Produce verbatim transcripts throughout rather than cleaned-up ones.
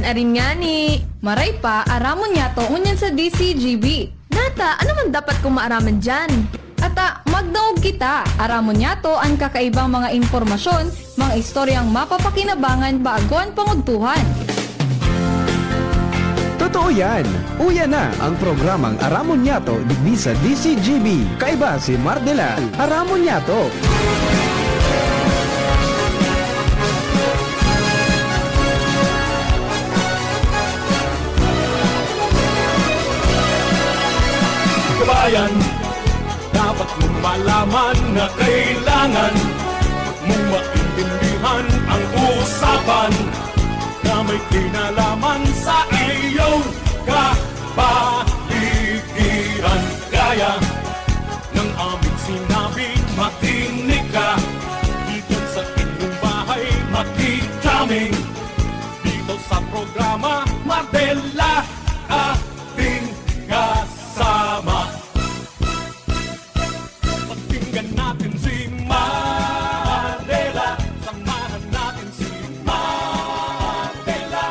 Arin ngani, maray pa, aramon niyato ngunyan sa D C G B. Nata, ano man dapat kong maaraman diyan? Ata, magdangog kita. Aramon niyato an kakaibang mga impormasyon, mga istoryang mapapakinabangan bago an pangudtuhan. Totoo yan! Uya na ang programang Aramon Niyato digdi sa D C G B. Kaiba si Mardela. Aramon Niyato! Kabayan, dapat mong malaman na kailangan mong maintindihan ang usapan na may kinalaman sa iyong kapaligiran. Kaya ng aming sinabi, makinig ka. Dito sa inyong bahay, makikita kami. Dito sa programa, Mardela, ating kasama. Pakinggan natin si Mardela. Samahan natin si Mardela.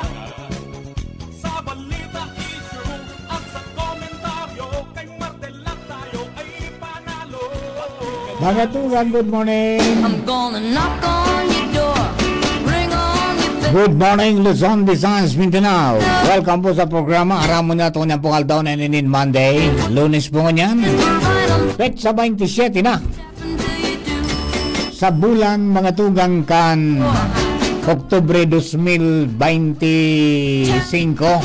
Sa balita, issue, at sa komentaryo, kay Mardela tayo ay panalo. Mga tugang, good morning. I'm gonna knock on your door, ring on your bell. Good morning, Luzon, Visayas, Mindanao. Welcome po sa programa Aramon Niyato ngayong pong aldaw na ininin, Monday. Lunes po ngunyan. Petsa twenty-seven na sa bulan, mga tugang, kan Oktubre dos mil benti singko.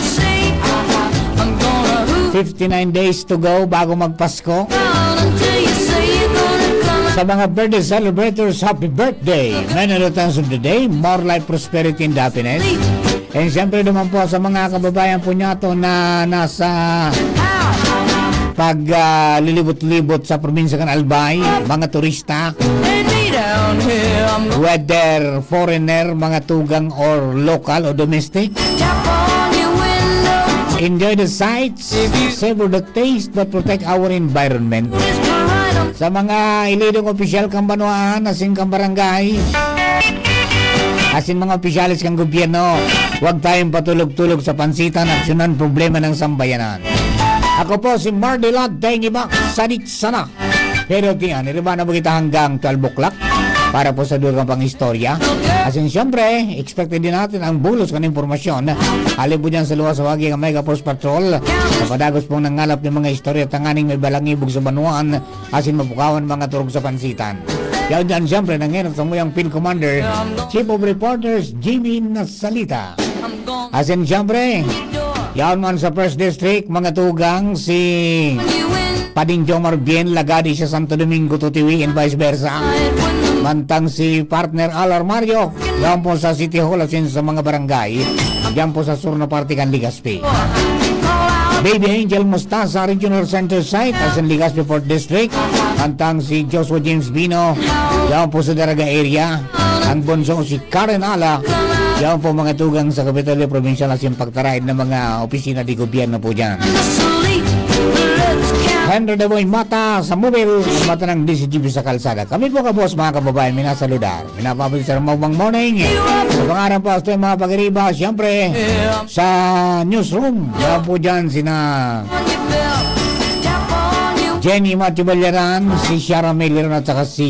Fifty-nine days to go bago magpasko. Sa mga birthday celebrators, happy birthday! Many returns of the day, more life, prosperity, and happiness. And siyempre naman po sa mga kababayan po niyato na nasa pag ah, lilibot-libot sa probinsya kan Albay, mga turista, whether foreigner, mga tugang, or local o domestic. Enjoy the sights, savor the taste, but protect our environment. Sa mga ilidong opisyal kan banwaan, asin kan barangay, asin mga opisyales kan gobyerno, huwag tayong patulog-tulog sa pansitan, aksyonan problema ng sambayanan. Ako po si Mardelad Dengibak, sadit sana. Pero tiyan, iriba na ba kita hanggang twelve o'clock para po sa dugang pang istorya. Asin siyempre, expected din natin ang bulos kan impormasyon. Halin po dyan sa luwas sa wagi ng Mega Force Patrol. Sa padagos pong nangalap ng mga istorya tanganing may balangibog sa banwaan, asin mapukawan mga turog sa pansitan. Yan dyan siyempre, nangenot sa muyang Field Commander, Chief of Reporters, Jimmy Nasalita. Asin siyempre, yaon man sa First District, mga tugang, si Pading Jomar Bien, lagadi siya Santo Domingo, Tutiwi, and vice versa. Mantang si partner Al Armario, yaon po sa City Hall, asin sa mga barangay, diyan po sa sur na parte kan Legazpi. Baby Angel Mostaza, Regional Center Site, asin Legazpi Fourth District. Mantang si Joshua James Bino, yaon po sa Daraga area. Ang bunso si Karen Ala, yaon po mga tugang sa Kapitolyo Probinsyal asin pagtaraid ng mga opisina de gobyerno po dyan. Henry Daboy Mata sa Mobile, mata ng D C G B sa kalsada. Kami po kabos, mga kababayan, minasaludar. Minapabot sa Maubang Morning. Sa pangaran po, hasta yung mga pag-iriba, siyempre, sa newsroom. Yaon po dyan sina Jenny Matthew Ballaran, si Shara May Liron at saka si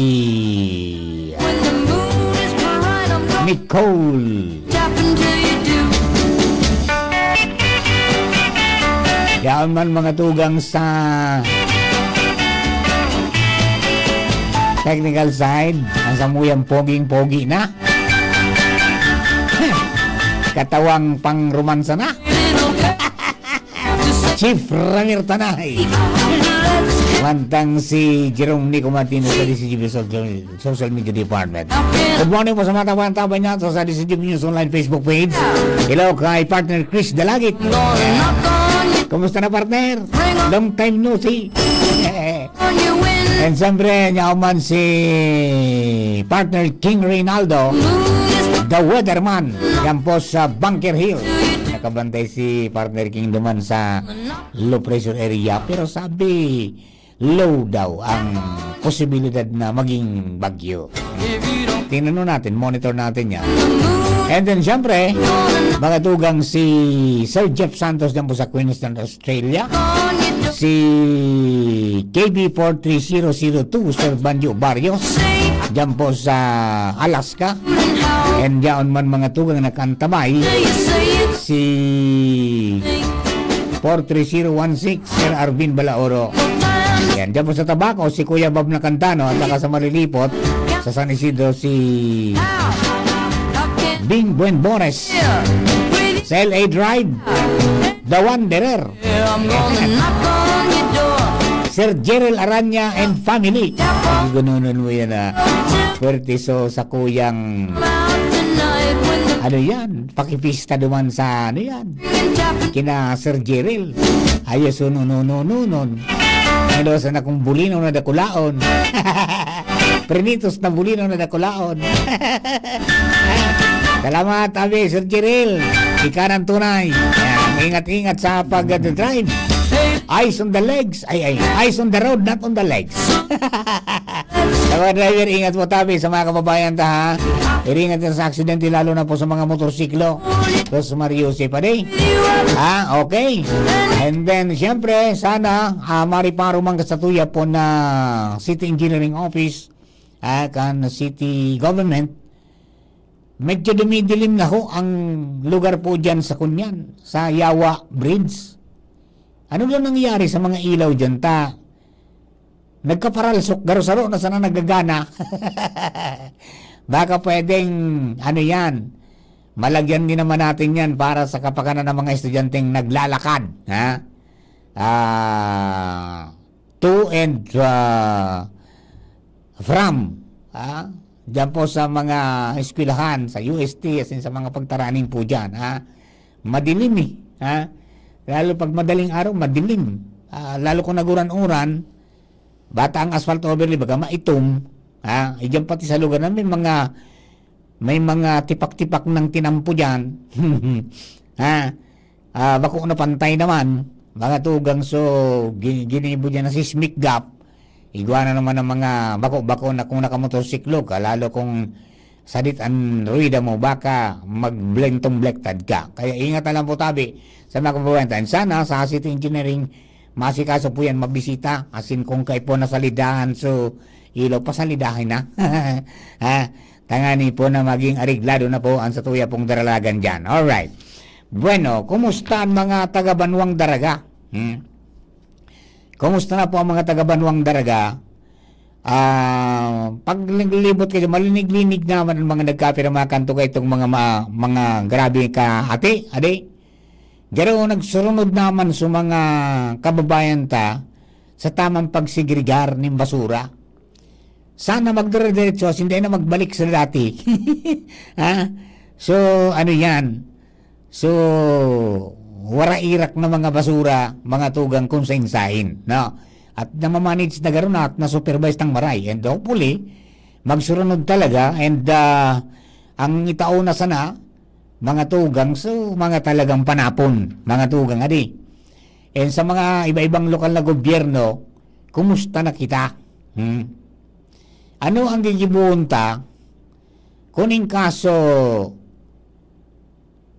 Nicole. Yaon man mga tugang sa technical side, ang samuyang poging-pogi na. Katawang pang romansa na. Chief Ramir Tanay. Mantang si Jerome Nico Martinez sa D C G B Social, Social Media Department. Good morning po sa mga tabang-tabang niya sa D C G B News Online Facebook page. Hello kay partner Chris Dalagit. Kumusta na, partner? Long time no see. And siyempre, niya man si partner King Reynaldo, the weatherman. Yan po sa Bunker Hill. Nakabantay si partner King duman sa low pressure area. Pero sabi, low daw ang posibilidad na maging bagyo. Tingnan natin, monitor natin yan. And then, syempre, mga tugang, si Sir Jeff Santos dyan po sa Queensland, Australia. Si K B four three zero zero two, Sir Banjo Barrios, dyan po sa Alaska. And yaon man, mga tugang, nakaantabay, si four three zero one six, Sir Arvin Balaoro. Yan, dyan po sa Tabaco, si Kuya Bob Nakantano, at saka sa Malilipot, sa San Isidro, si Bing Buen Bores. Sa L A Drive, The Wanderer. Sir Jerel Aranya and family. Gununon mo yan, ah. Swerte so sa kuyang, ano yan, pakipista duman sa, ano yan, kina Sir Jerel. Ayos, unununununon. Ano, sana kung bulinaw na dakulaon. Prinitos na bulinaw na dakulaon. Salamat, abi, Sir Jerel. Ika ng tunay. Yan, ingat-ingat sa pag-drive. Eyes on the legs. Ay, ay, eyes on the road, not on the legs. Sa mga driver, ingat po tabi sa mga kababayan ta, ha? Iringat sa aksidente, lalo na po sa mga motorsiklo. Sus Mario, si Padi. Ha? Okay. And then, siyempre, sana, ah, mariparo man ka sa tuya po na City Engineering Office, ah, kan City Government, medyo dumidilim na ho ang lugar po dyan sa kunyan, sa Yawa Bridge. Ano na nangyari sa mga ilaw dyan? Ta, nagkaparalsok, garo-saro na sana nagagana. Baka pwedeng, ano yan, malagyan din naman natin yan para sa kapakanan ng mga estudyanteng naglalakad, ha? Ah, to and, ah, from, ah, dyan po sa mga eskwelahan, sa U S T, as in sa mga pagtaraning po dyan, ha? Madilim eh, ha? Lalo pag madaling araw, madilim. Ah, lalo kung naguran-uran, bata ang asphalt overlay, baga maitom, ha? Eh, dyan pati sa lugar na may mga, may mga tipak-tipak ng tinampo dyan. Ha? Ah, bako na pantay naman, mga tugang, so, gi-, ginibo niya na seismic gap. Igwa na naman ang mga bako-bako na kung nakamotorsiklo ka, lalo kung sadit ang ruwida mo, baka magblentong-blektad ka. Kaya ingat na lang po tabi sa mga kababayan tayo. Sana sa City Engineering, masikaso po yan, mabisita. As in, kung kayo po nasalidahan, so, ilaw, pasalidahin na. Ha? Tangani po na maging areglado na po ang satuya pong daralagan dyan. Alright. Bueno, kumusta ang mga taga Banwang Daraga? Hmm? Kumusta na po ang mga taga Banwang Daraga? Ah, pag naglilibot kayo, malinig-linig naman ang mga nagkapira, mga kanto kayo itong mga, ma-, mga grabe ka, ate, ade. Garo, nagsurunod naman sa mga kababayan ta sa tamang pagsegregar nin basura. Sana magdire-diretso, asin dai na magbalik sa dati. Ha? So, ano yan? So, wara irak na mga basura, mga tugang kung sain-sain, no? At namamanage na garo na at na-supervise ng maray. And hopefully, magsurunod talaga. And, ah, ang itao na sana, mga tugang, so, mga talagang panapon, mga tugang, adi. And sa mga iba-ibang lokal na gobyerno, kumusta na kita? Hmm? Ano ang gigibohon ta kung in kaso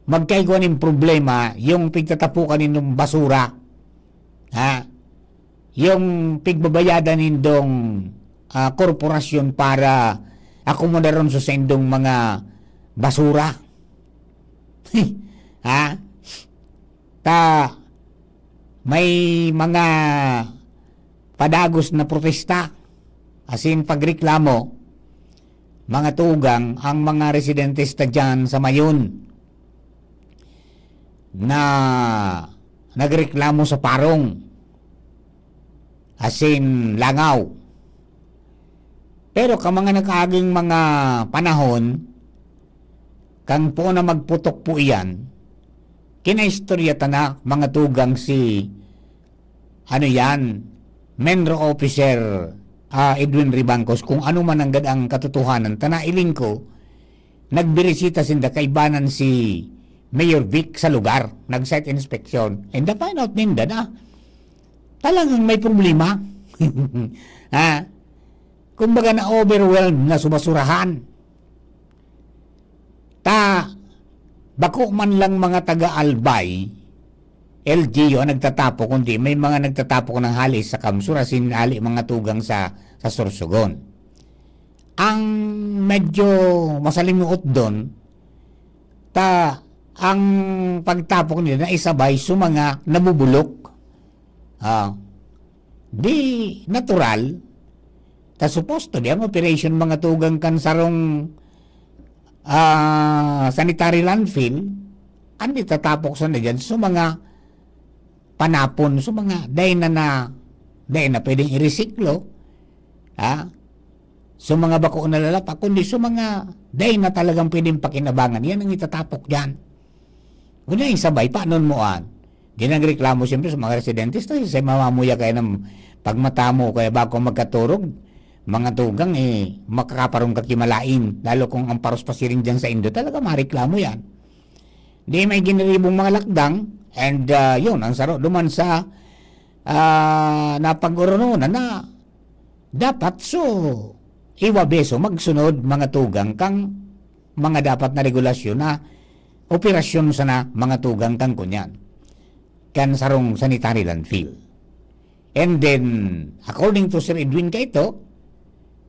magkaigwa nin problema yung pigtatapukan nindong basura? Ha? Yung pigbabayadan nindong, ah, korporasyon para akomodaron sa saindong mga basura? Ha? Ta, may mga padagos na protesta, asin pagreklamo, mga tugang, ang mga residente ta diyan sa Mayon na nagreklamo sa parong, asin langaw. Pero ka mga nakaaging mga panahon, kang po na magputok po iyan, kinaistorya ta na, mga tugang, si, ano yan, MENRO Officer, ah, Edwin Ribangcos, kung ano man ang gad-, ang katotohanan. Ta nailing ko, nagbirisita sinda kaibanan si Mayor Vic sa lugar, nag-site inspection. And the find out ninda na talagang may problema. Ha? Kumbaga, na-overwhelmed na sa basurahan. Ta, bako man lang mga taga-Albay, L G U ang nagtatapok, kundi may mga nagtatapok nang hali sa Kamsur, asin hali mga tugang sa, sa Sorsogon. Ang medyo masalimuot dun, ta, ang pagtapok nila na isabay sa mga nabubulok. Ah, di natural, ta supposed to be ang operation mga tugang kan sarong, ah, sanitary landfill, an itatapok sana diyan sa mga panapon, sa mga dai na, na, dai na pwedeng iresiklo, ha? Sa mga bako na lalapa, kundi sa mga dai na talagang pwedeng pakinabangan. Yan ang itatapok diyan. Wala yung sabay, paano mo an? Di nagreklamo siyempre sa mga residentes to, sa mamamuya kaya ng pagmata mo, kaya bago magkaturog, mga tugang, eh, makakaparong ka kimalain, lalo kung ang paros pasiring dyan sa indo, talaga mareklamo yan. Di may giniribong mga lakdang, and, ah, yun, ang saro duman sa, ah, napag-orononan na dapat so iwa beso magsunod mga tugang kang mga dapat na regulasyon na operasyon sana mga tugang kang kunyan, kan sarong sanitary landfill. And then, according to Sir Edwin Kaito,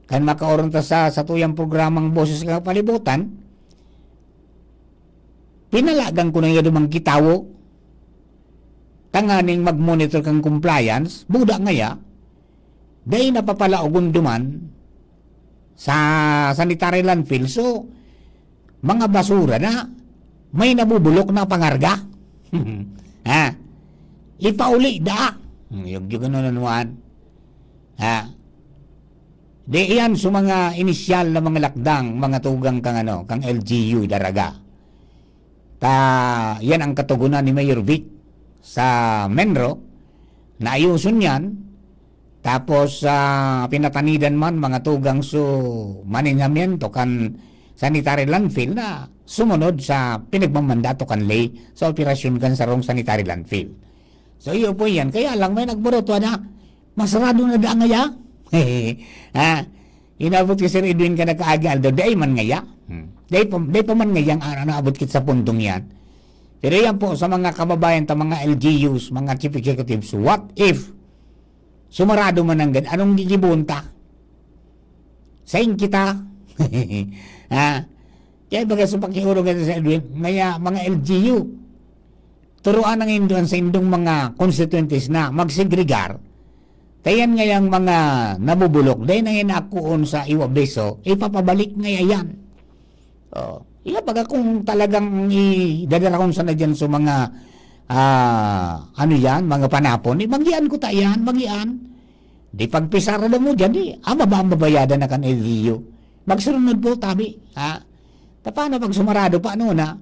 kan makaoron ta sa satuyang programang Boses sa Kapalibutan, pinalagan ko na iya dumang kitawo, tanganing mag-monitor kan compliance, buda ngaya, dai napapalaogon duman sa sanitary landfill. So, mga basura na may nabubulok na pangarga. Ha? Ipauli da. Yung, yung ano na naman. Ha? Di iyan sa mga inisyal na mga lakdang, mga tugang kang ano, kang L G U Daraga. Ta, yan ang katugunan ni Mayor Vic sa Menro, na ayuson yan. Tapos, ah, pinatanidan man, mga tugang su manenhamiento kan sanitary landfill na sumunod sa pinagmamandato kan ley sa operasyon kan sarong sanitary landfill. So, iyo po yan. Kaya lang, may nagburuto na, masarado na da ngaya. Ha? Inabot ki Sir Edwin ka nakaagi aldaw, dai man ngaya. Hmm. Dai pa, dai pa man ngayang araw naabot kit sa pundong yan. Pero yan po, sa mga kababayan ta, mga L G Us, mga chief executives, what if sumarado man nanggad? Anong gigibohon ta? Sain kita? Ha? Kaya baga sa pakiurog ito sa Edwin, ngaya mga L G U, turuan ang induan sa indong mga constituentes na magsegregar. Kaya yan ngayang mga nabubulok, dahil na inakuon sa iwa beso, ipapabalik ngaya yan. Oh, iya baga kung talagang idadarahon sana dyan sa mga, ah, ano yan, mga panapon, eh, magian ko ta yan, magian. Di pagpisara na mo dyan, di, ah, baba ang babayadan na kan L G U. Magsunod po, tabi, ha? Ta paano pag sumarado pa, ano na?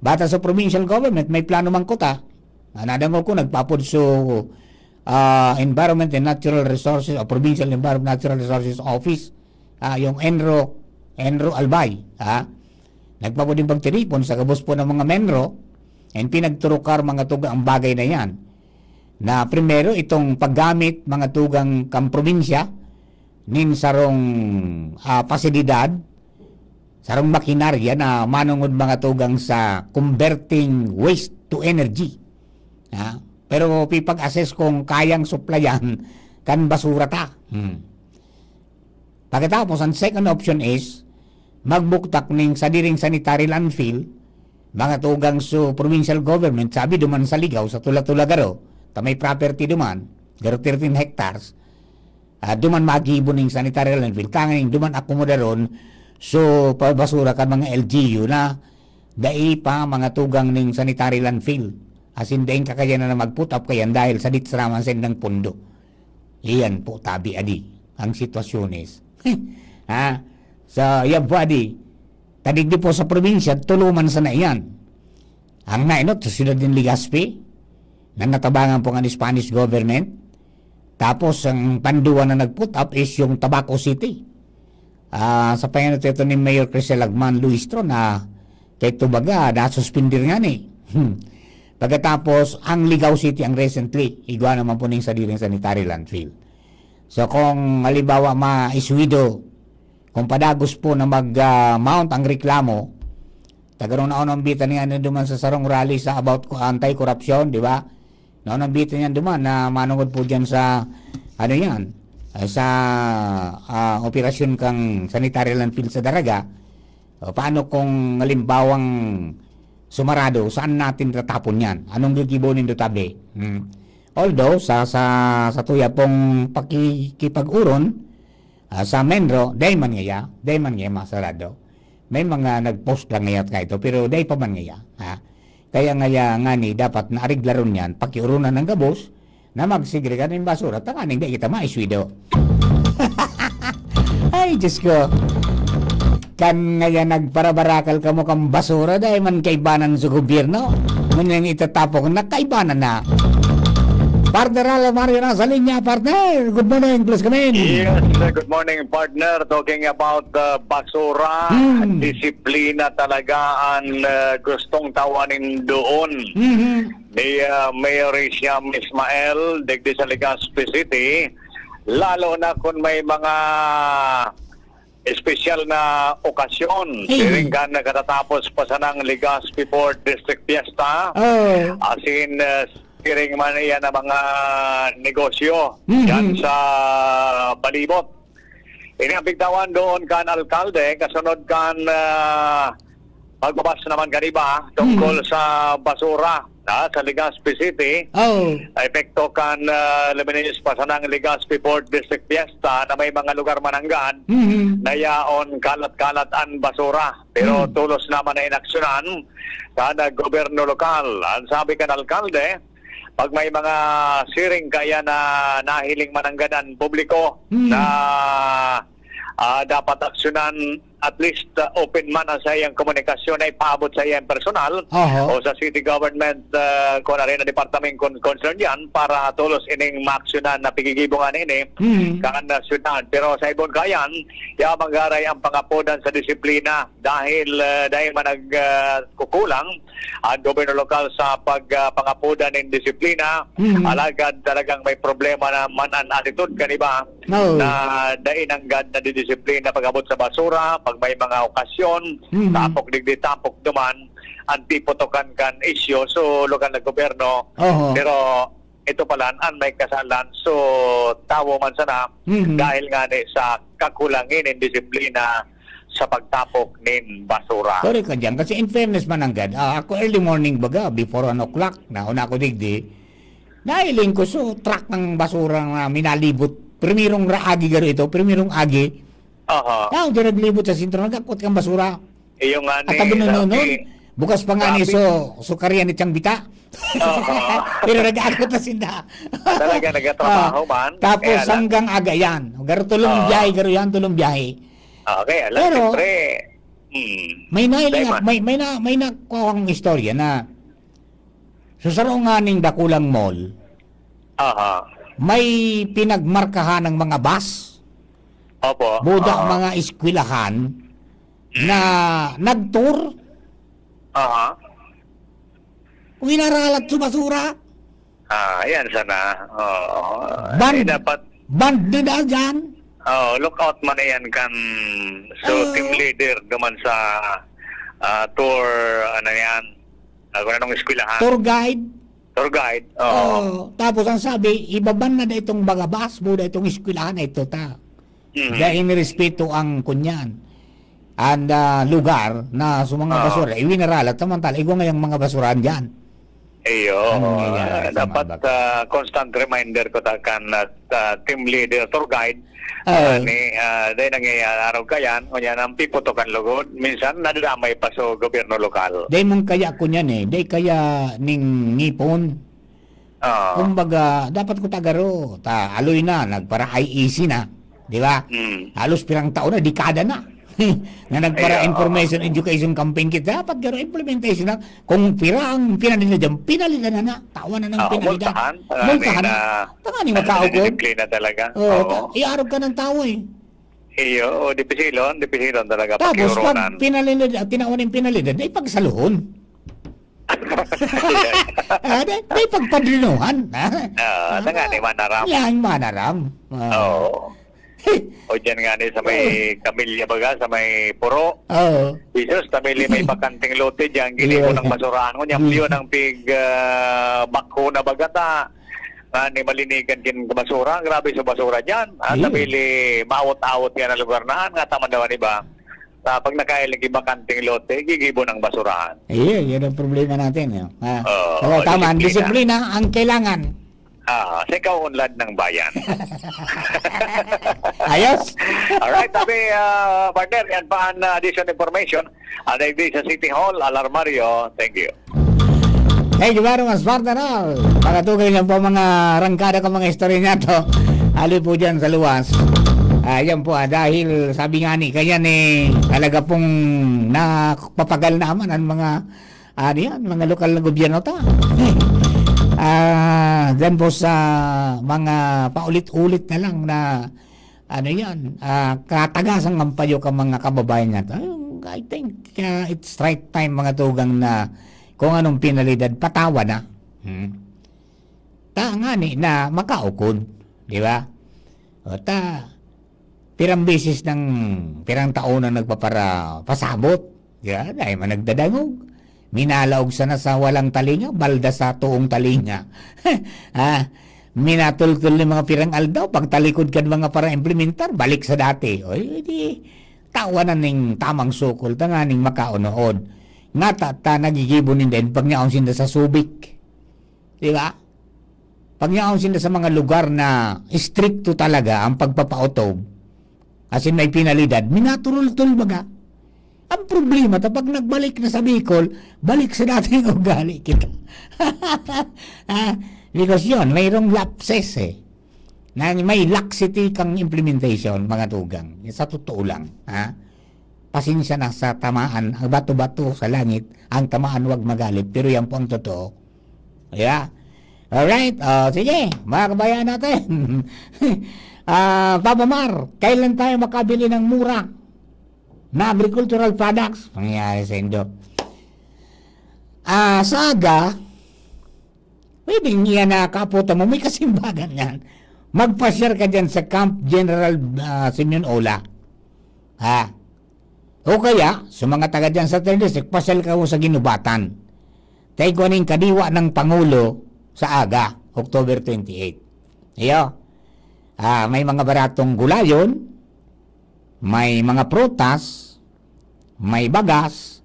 Bata sa provincial government, may plano man kuta. Ah, nadangol ko, nagpaapod so, ah, Environment and Natural Resources o Provincial Environment Natural Resources Office, ah, yung ENRO, ENRO Albay, ah. Nagpaapod din pagtiripon sa gabos po ng mga menro, and pinagturukar mga tugang ang bagay na yan. Na primero, itong paggamit mga tugang kang probinsya, nin sarong, ah, pasilidad, sarong makinarya na manongod mga tugang sa converting waste to energy. Ha? Pero pipag-assess kung kayang suplayan kan basura ta. Hmm. Pagkatapos, ang second option is, magbuktak ning sadiring sanitary landfill, mga tugang sa provincial government, sabi duman sa Ligaw, sa Tula-Tula garo, ta may property duman, garo thirteen hectares, ah, duman magibo ning sanitary landfill, tanganing duman akomodaron so pabasura kan mga L G U na dai pa mga tugang ning sanitary landfill. As in, daing kakayanan na mag-put up kayan dahil sadit sa raman sa indang pondo. Iyan po, tabi adi, ang sitwasyon is. Ha? So, yan po adi. Tadigdi po sa probinsya, tulo man sana iyan. Ang nainot sa siyudad ng Legazpi, na natabangan po ng Spanish government. Tapos, ang panduwa na nag-put up is yung Tabaco City. Ah, sa pangenot ito ni Mayor Crisel Lagman Luistro na kay tubaga, nasuspindir nga ni. Hmm. Pagkatapos, ang Ligao City ang recently, igwa naman po ning sadiring sanitary landfill. So, kung halimbawa ma-iswido, kung padagos po na mag, ah, mount ang reklamo, Tagarong naon ang bitan niya na duman sa sarong rally sa about ko, anti-corruption, di ba? Naon ang bitan niya duman na manungod po dyan sa, ano yan, ah, sa, ah, operasyon kang sanitary landfill sa Daraga. O, paano kung halimbawang sumarado, saan natin tatapon yan? Anong gigibo nindo tabi? Hmm. Although, sa, sa, sa tuya pong pakikipag-uron, ah, sa Menro, dai man ngaya, dai man ngaya masarado. May mga nag-post lang ngaya kaito, pero dai pa man ngaya, ha? Kaya ngaya ngani dapat na areglaron yan, pakiurunan ng gabos na magsigre ka ng basura, tanganing dai kita maiswido. Ay, Diyos ko. Kan ngaya nagparabarakal kamo kan basura, dai man kaibanan sa gobyerno. Ngunyan itatapok na kaibanan na. Partner Alan Mario nasa linya, partner. Good morning, please come in. Yes, uh, good morning, partner. Talking about uh, basura, Hmm. disiplina talaga ang uh, gustong tawanin doon Mhm. ni uh, Mayor Hisham Ismael, digdi sa Legazpi City. Lalo na kung may mga espesyal na okasyon. Hey. Siring kan nakatatapos pa sanang Legazpi Fourth District Fiesta. Oh. As in, uh, siring man iyan ang mga negosyo Mhm. dyan sa palibot. Ini ang bigtawan doon kan alkalde, kasunod kan ah, pagbabas naman kan iba tungkol Mhm. sa basura na sa Legazpi City. Oh. Epekto kan ah, Luminous pa sanang Legazpi Fourth District Fiesta na may mga lugar mananggad Mhm. na yaon kalat-kalat ang basura. Pero Hmm. tulos naman na inaksyonan kan gobyerno lokal. Ang sabi kan alkalde, pag may mga siring kaya na nahiling mananggad ang publiko Hmm. na ah, dapat aksyonan, at least ah, open man ang saiyang komunikasyon na ipaabot sa iyang personal Oho. o sa city government, ah, kung ano rin ang department con- concern yan para tulos ining maaksyonan na pigigibongan ini Mhm. kan ah, syudad. Pero sa ibon kayan, ya manggaray ang pangapodan sa disiplina dahil ah, dahil man nag ah, kukulang ang gobyerno lokal sa pag ah, pangapodan ng disiplina. Mhm. Alagad talagang may problema na man ang attitude kan iba Oh. na dai nanggad na didisiplina pag-abot sa basura, pag may mga okasyon, Mhm. tapok digdi, tapok duman, ang tiputokan kan isyu. So, lokal na gobyerno, Oho. pero ito pala, an may kasalan. So, tawo man sana, Mhm. dahil nga ni sa kakulangin ng disiplina sa pagtapok nin basura. Correct ka dyan. Kasi in fairness mananggad, ah, ako early morning baga, before one o'clock, nauna ako digdi, nailing ko so truck ng basura na minalibot. Primerong ra- agi garo ito, primerong agi. Aha. Tao, di naglibot sa sentro, nagakot kang basura. Iyo nga At ni, sabi nun, nun, sabi, nun, bukas pa nga ni sabi- so, sukarian ni Chang Bita. Aha. Pero nagakot na sinda. Talaga nagtatrabaho Ah, man. Tapos Kaya lang- hanggang agayan. Garo tulong Oo. biyahe, garo yan, tulong biyahe. Ah, kaya lang, Pero- siyempre, hmm, May nailing, Dai man. may, may, na, may nakuha akong istorya na sa sarong nganing dakulang mall, aha. may pinagmarkahan ng mga bus, Opo. buda Aha. mga eskwelahan na nag-tour, Aha. winaralat sa basura. Ah, yan sana. Oo. Ban, Eh, dapat, ban na dahil dyan. Oh, look out man yan kan so Ah. team leader duman sa ah, tour, ano yan, ah, kung anong eskwelahan. Tour guide. Tour guide. Oo. Oh, tapos ang sabi, ibaban na da itong bagabas, buda itong eskwelahan na ito ta. Mhm. Dahil nirespeto ang kunyan. Ang ah, lugar na sa mga Oo. basura, iwinaralat samantala, igwa ngayang mga basurahan dyan. Iyo. Ano nangyayari Ah, sa dapat mga bag- ah, constant reminder ko ta kan ah, ah, team leader, tour guide. Ah. Ah, ni, ah, dahil nangyayari araw ka yan, ngunyan ang piputokan lugod, minsan nadadamay pa sa gobyerno lokal. Dahil mong kaya kunyan eh, dahil kaya ning ngipon. Ah. Kumbaga, dapat ko tagaro, ta aloy na, nagpara I E C na, di ba? Mm. Halos pirang taon na, dekada na. Na nagpara Ay, oo. information education campaign kita, dapat garo implementation na. Kung pira ang pinalila dyan, pinalila na na. Tawan na ng Ah, pinalila. multahan. Ah, Multahan na, na. Tanga ni makaukon. Disiplina talaga. Oo, Oo. ta- iarog ka ng tao eh. Iyo, dipisilon, dipisilon talaga. Tapos pag pakiurunan. pinalila, tinawan yung pinalila, na ipagsaluhon. Ah, di, di pagpadrinuhan. Ha? Ah, tanga ni manaram. Yan, manaram. Ah. Oo. O dyan nga ni sa may Camilla baga, sa may Puro. Oo. Jesus, tabili may bakanteng lote dyan. Ginibo ng basurahan. Ngunyan, yun ang pig, ah, bakho na baga ta. Nga ni malinigan kin basura. Grabe sa basura dyan. Ah, tabili, maawot-awot yan ang lugar na. Nga tama daw, di ba? Sa pag nakahiling yung bakanteng lote, gigibo ng basurahan. Ayun, yun ang problema natin. Eh. Ah, Oo, so, tama, ang disiplina. Disiplina ang kailangan. Ah, sa ikaunlad ng bayan. Ayos. Alright, sabi, ah, partner, yan pa ang, ah, additional information. Ang digdi sa City Hall, Alarmario. Thank you. Thank you very much, partner. Ah, pakatugay lang po mga rangkada ka mga istorya niya to. Ali po dyan sa luwas. Ah, yan po, ah, dahil sabi nga ni, kaya ni talaga pong napapagal naman ang mga, ano yan, mga lokal na gobyerno ta. Ah, dyan po sa mga paulit-ulit na lang na, ano yan, ah, katagasang kampayo ka mga kababayan niya. Ayun, I think, ah, it's right time, mga tugang, na kung anong pinalidad, patawan na. Hmm. Ta nga ni na makaukod, di ba? O ta, pirang beses ng, pirang taon na nagpapara-, pasabot. Di ba? Dahil man nagdadangog. Minalaog sana sa walang talinga, balda sa toong talinga. Ah, minatultol ni mga pirang aldaw, pagtalikod kan mga para implementar, balik sa dati. Oy, di, tawanan ning tamang sukol, tanganing makaunood. Nga ta, ta nagigibo nin din, pag niyaon sinda sa Subic. Di ba? Pag niyaon sinda sa mga lugar na istrikto talaga ang pagpapautob, as in may penalidad, minaturultol baga. Ang problema, ta pag nagbalik na sa Bicol, balik sa dating ugali kita. Ah, because yun, mayroong lapses eh. Na may laxity kang implementation, mga tugang. Sa totoo lang, ha? Pasensya na sa tamaan, ang bato-bato sa langit, ang tamaan wag magalit, pero yan po ang totoo. Yeah. Alright, oh, sige, mga kabayan natin. Ah, Papa Mar, kailan tayo makabili ng mura na agricultural products? Pangyayari sa Indo. Ah, sa aga, pwedeng iyan na kaaputan mo, may kasimbagan yan. Magpasyar ka dyan sa Camp General, ah, Simeon Ola. Ha? O kaya, sa mga taga dyan sa third district, pasyal ka sa Ginubatan. Tayo ko ning kadiwa ng Pangulo sa aga, October twenty-eight. Iyo. Ah, may mga baratong gulayon, may mga prutas, may bagas,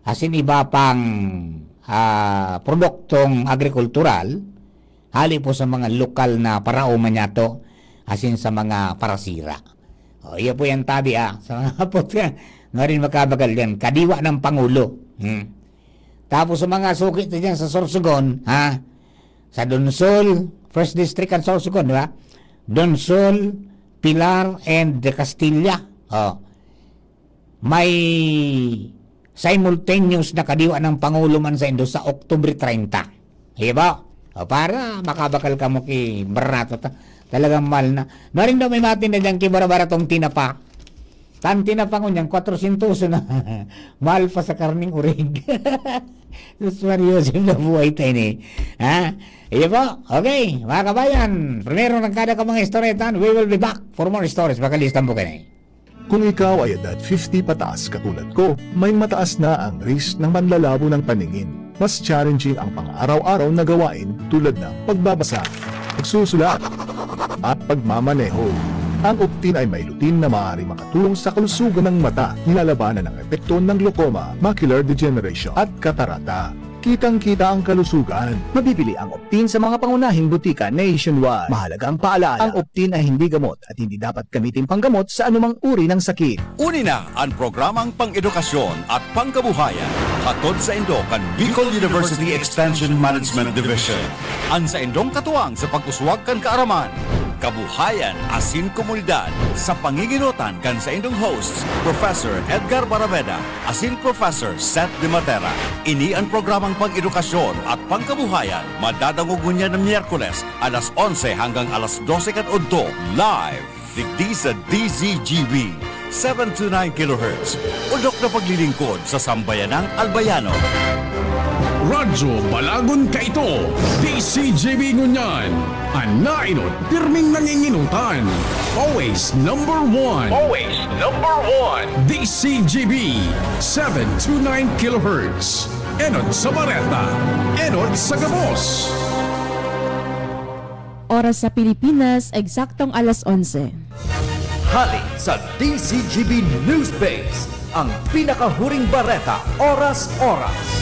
asin iba pang, ah, produktong agrikultural, hali po sa mga lokal na paraoma niyato, asin sa mga parasira. O, iyo po yan tabi, ah, sa mga puti, nga rin makabagal yan. Kadiwa ng Pangulo. Hmm. Tapos sa mga suki ta dyan sa Sorsogon, ha? Sa Donsol, First District ang Sorsogon, di ba? Donsol, Pilar, and Castilla. Oh. May simultaneous na kadiwa ng Pangulo man sa Indo sa Oktubre treinta. Di ba? O, para makabakal kamo ki barato ta. Talagang mahal na. Narin daw may matinda dyan ki barabaratong tinapa. Tan tinapa ko niyan, kwatrosyentos na. Mahal pa sa karning urig. Sus Maria, Joseph, na buhay tayo ni. Ha? Iyo po. Okay, mga kabayan. Primero ng kada ka mga istorya tan, we will be back for more stories. Baka listan po kayo na eh. Kung ikaw ay edad fifty pataas katulad ko, may mataas na ang risk ng panlalabo ng paningin. Mas challenging ang pang-araw-araw na gawain tulad ng pagbabasa, pagsusulat, at pagmamaneho. Ang Optin ay may lutein na maaaring makatulong sa kalusugan ng mata, nilalabanan ang epekto ng glaucoma, macular degeneration, at katarata. Kitang-kita ang kalusugan. Mabibili ang Optin sa mga pangunahing butika nationwide. Mahalagang paalala, ang Optin ay hindi gamot at hindi dapat gamitin panggamot sa anumang uri ng sakit. Uni na an programang pang-edukasyon at pangkabuhayan, hatod saindo kan Bicol University Extension Management Division. An saindong katuwang sa pag-uswag kan kaaraman, kabuhayan asin komunidad, sa pangingenotan kan saindong hosts, Professor Edgar Baraveda asin Professor Seth De Matera. Ini an programang pang-edukasyon at pangkabuhayan, madadangog ngunyan na Miyerkules, alas onse hanggang alas dose kan udto, live, digdi sa D Z G B, seven two nine kilohertz. Odok na paglilingkod sa sambayanang Albayano. Radyo Balagon kaito, D C G B ngunyan. An nainot, pirming nanginginotan. Always number one. Always number one. D C G B, seven two nine kilohertz. Enot sa Bareta, enot sa gabos. Oras sa Pilipinas, eksaktong alas onse. Hali sa D C G B News Base, ang pinakahuring bareta, oras-oras.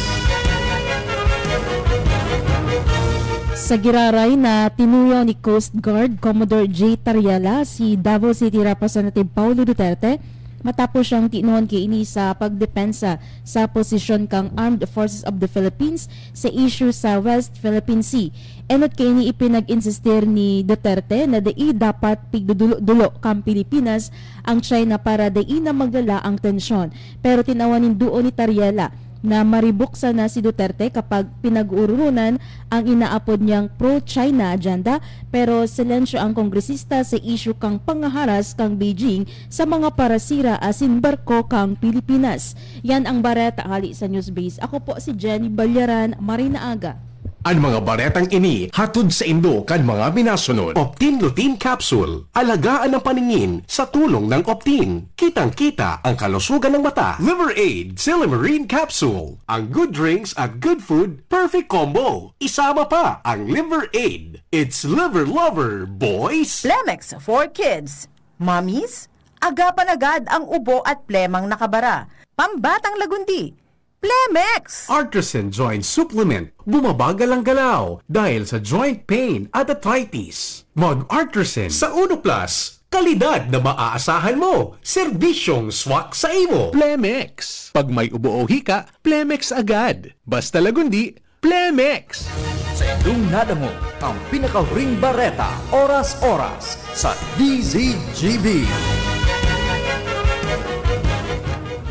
Sa giraray na tinuyaw ni Coast Guard Commodore J Tariela si Davao City Representative Paulo Duterte matapos siyang tinuon kaini sa pagdepensa sa posisyon kan Armed Forces of the Philippines sa issue sa West Philippine Sea. Enot kaini ipinag-insistir ni Duterte na dai dapat pigdudulo-dulo kan Pilipinas ang China para dai na maglala ang tensyon. Pero tinawan nin duo ni Tariela na maribok sana si Duterte kapag pinag-uurulunan ang inaapod niyang pro-China agenda, pero silensyo ang kongresista sa isyu kan panghaharas kan Beijing sa mga parasira asin barko kan Pilipinas. Yan ang bareta hali sa Newsbase. Ako po si Jenny Balyaran. Maray na aga. An mga baretang ini hatod saindo kan mga minasunod. Optin Lutein Capsule. Alagaan ang paningin sa tulong ng Optin. Kitang-kita ang kalusugan ng mata. Liver Aid, Silymarin Capsule. Ang good drinks at good food, perfect combo. Isama pa ang Liver Aid. It's Liver Lover, boys! Plemex for kids. Mommies, agapan agad ang ubo at plemang nakabara. Pambatang lagundi. Plemex! Artisan Joint Supplement, bumabagal ang galaw dahil sa joint pain at arthritis. Mag-Artisan sa Uno Plus, kalidad na maaasahan mo, serbisyong swak sa imo. Plemex. Pag may ubo o hika, Plemex agad. Basta lagundi, Plemex. Sa indong nadangog ang pinakahuring bareta, oras-oras sa D Z G B.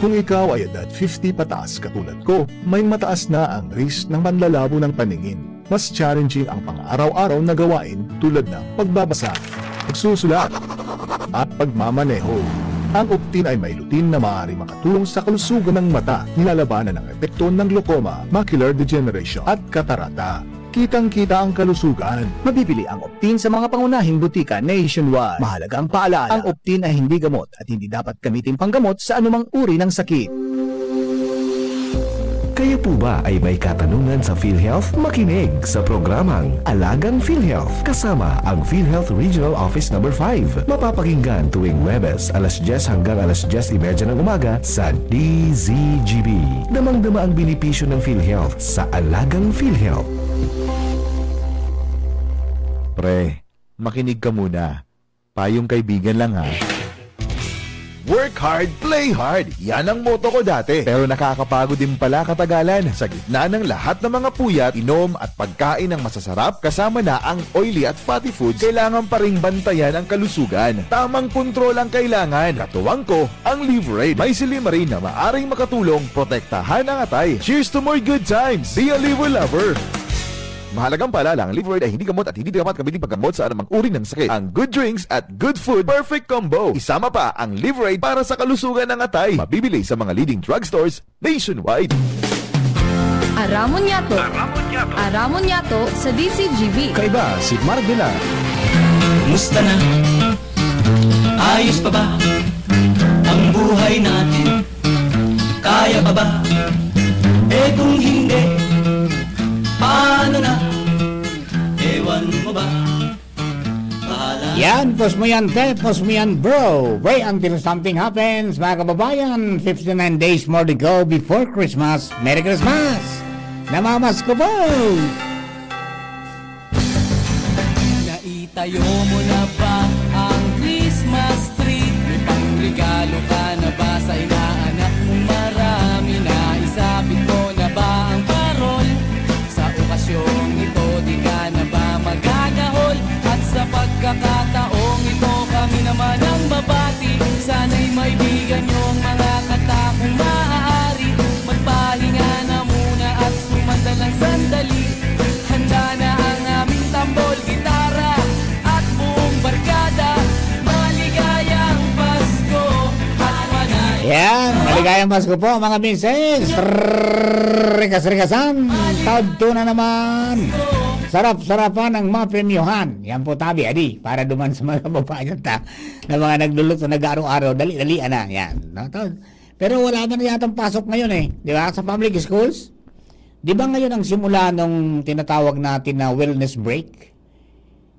Kung ikaw ay edad fifty pataas katulad ko, may mataas na ang risk ng panlalabo ng paningin. Mas challenging ang pang-araw-araw na gawain tulad ng pagbabasa, pagsusulat, at pagmamaneho. Ang Optin ay may lutein na maaaring makatulong sa kalusugan ng mata, nilalabanan ang epekto ng glaucoma, macular degeneration, at katarata. Kitang-kita ang kalusugan. Mabibili ang Optin sa mga pangunahing butika nationwide. Mahalagang paalala, ang Optin ay hindi gamot at hindi dapat gamitin panggamot sa anumang uri ng sakit. Kayo po ba ay may katanungan sa PhilHealth? Makinig sa programang Alagang PhilHealth kasama ang PhilHealth Regional Office Number five. Mapapakinggan tuwing Huwebes, alas dyes hanggang alas dyes y media ng umaga sa D Z G B. Damang-dama ang benepisyo ng PhilHealth sa Alagang PhilHealth. Pre, makinig ka muna. Payong kaibigan lang, ha. Work hard, play hard. Yan ang motto ko dati. Pero nakakapagod din pala katagalan. Sa gitna ng lahat ng mga puyat, inom at pagkain ng masasarap, kasama na ang oily at fatty foods, kailangan pa ring bantayan ang kalusugan. Tamang kontrol ang kailangan. Katuwang ko, ang Liver Aid. May silymarin na maaring makatulong protektahan ang atay. Cheers to more good times! Be a Liver Lover! Mahalagang paalala, ang Liver Aid ay hindi gamot at hindi dapat gamitin paggamot sa anumang uri ng sakit. Ang good drinks at good food, perfect combo. Isama pa ang Liver Aid para sa kalusugan ng atay. Mabibili sa mga leading drugstores nationwide. Aramon Yato. Aramon Yato. Aramon Yato sa D C G B. Kaiba si Mark Villar. Musta na? Ayos pa ba ang buhay natin? Kaya pa ba? Eh, kung hindi, paano na? Ewan mo ba? Bahala. Yan, pos mo yan, te, pos mo yan, bro. Pray until something happens, mga kababayan. Fifty-nine days more to go before Christmas. Merry Christmas! Namamasko po! Naitayo mo na ba ang Christmas tree? May pangregalo ka na ba sa inaanak mong marami? Naisabit mo na ba ang parol? Sa okasyong ito, di ka na ba magagahol? At sa pagkakataong ito, kami naman ang mabati. Sana'y maibigan niyong mga kanta kung maaari. Magpahinga na muna at sumandal ng sandali. Handa na ang aming tambol, gitara, at buong barkada. Maligayang Pasko at maligayang Yan, Kaya mas ko po, mga misis. Rikas-rikasan. Tadto na naman. Sarap-sarapan ang mapremyohan. Yan po, tabi, adi. Para duman sa mga kababayan ta na mga nagluluto, nag-araw-araw, dali-dali, ana. Yan. No? To- Pero wala man yatang pasok ngayon eh. Di ba? Sa public schools. Di ba ngayon ang simula nung tinatawag natin na wellness break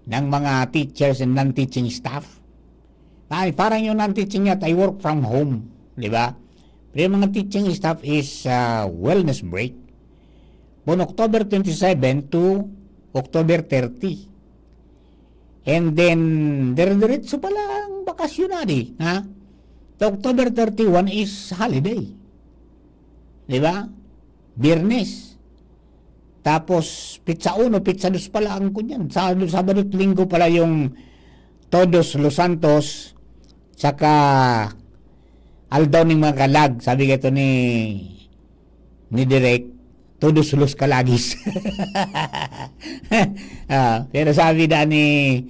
ng mga teachers and non-teaching staff? Ay, parang yung non-teaching niya, ay work from home. Di ba? Pero yung mga teaching staff is uh, wellness break. From October twenty-seven to October thirty. And then, dire-diretso pala ang bakasyon na di, ha? To October thirty-one is holiday. Di ba? Biyernes. Tapos, pizza uno, pizza dos pala ang kunyan. Sa Sabado at Linggo pala yung Todos los Santos, saka Aldaw ning mga kalag, sabi ka ni ni Direk, todos los kalagis. Ah, pero sabi na ni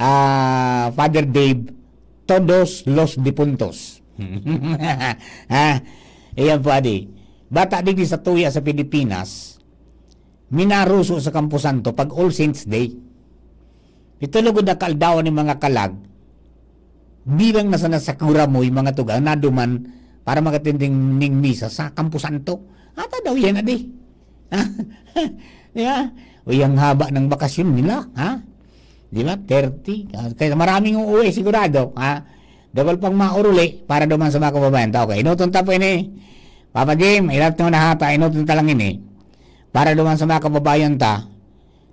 ah, Father Dave, todos los dipuntos. Ha? Iyan po, adi. Bata digdi sa tuya sa Pilipinas, minaruso sa Kampo Santo pag All Saints Day. Ito lugod na kaaldawan ni mga kalag, bilang na sana sa Kuramoy, mga tugang, naduman para makatinding ning misa sa Kampo Santo. Ata daw yan, adi. Ha? Di ba? O yung haba ng bakasyon nila, ha? Di ba? thirty. Ah, kaya maraming uuwi, sigurado, ha? Double pang mauruli para duman sa mga kababayan ta. Okay, inuton ta po ini. Papa Jim, ilat nyo na hata, inuton ta lang ini. Para duman sa mga kababayan ta,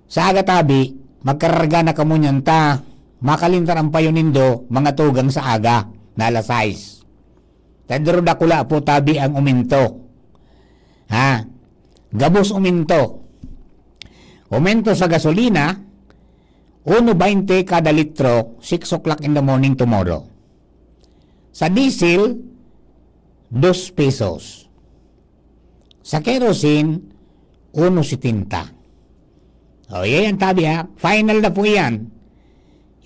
sa aga tabi, magkararga na kamo niyan ta, makalintar ang payo nindo, mga tugang sa aga, na alas sais. Pedro dakula po tabi ang uminto. Ha? Gabos uminto. Umento sa gasolina, uno baynte kada litro, six o'clock in the morning tomorrow. Sa diesel, dos pesos. Sa kerosene, uno setenta. O, yan ang tabi ha. Final na po yan.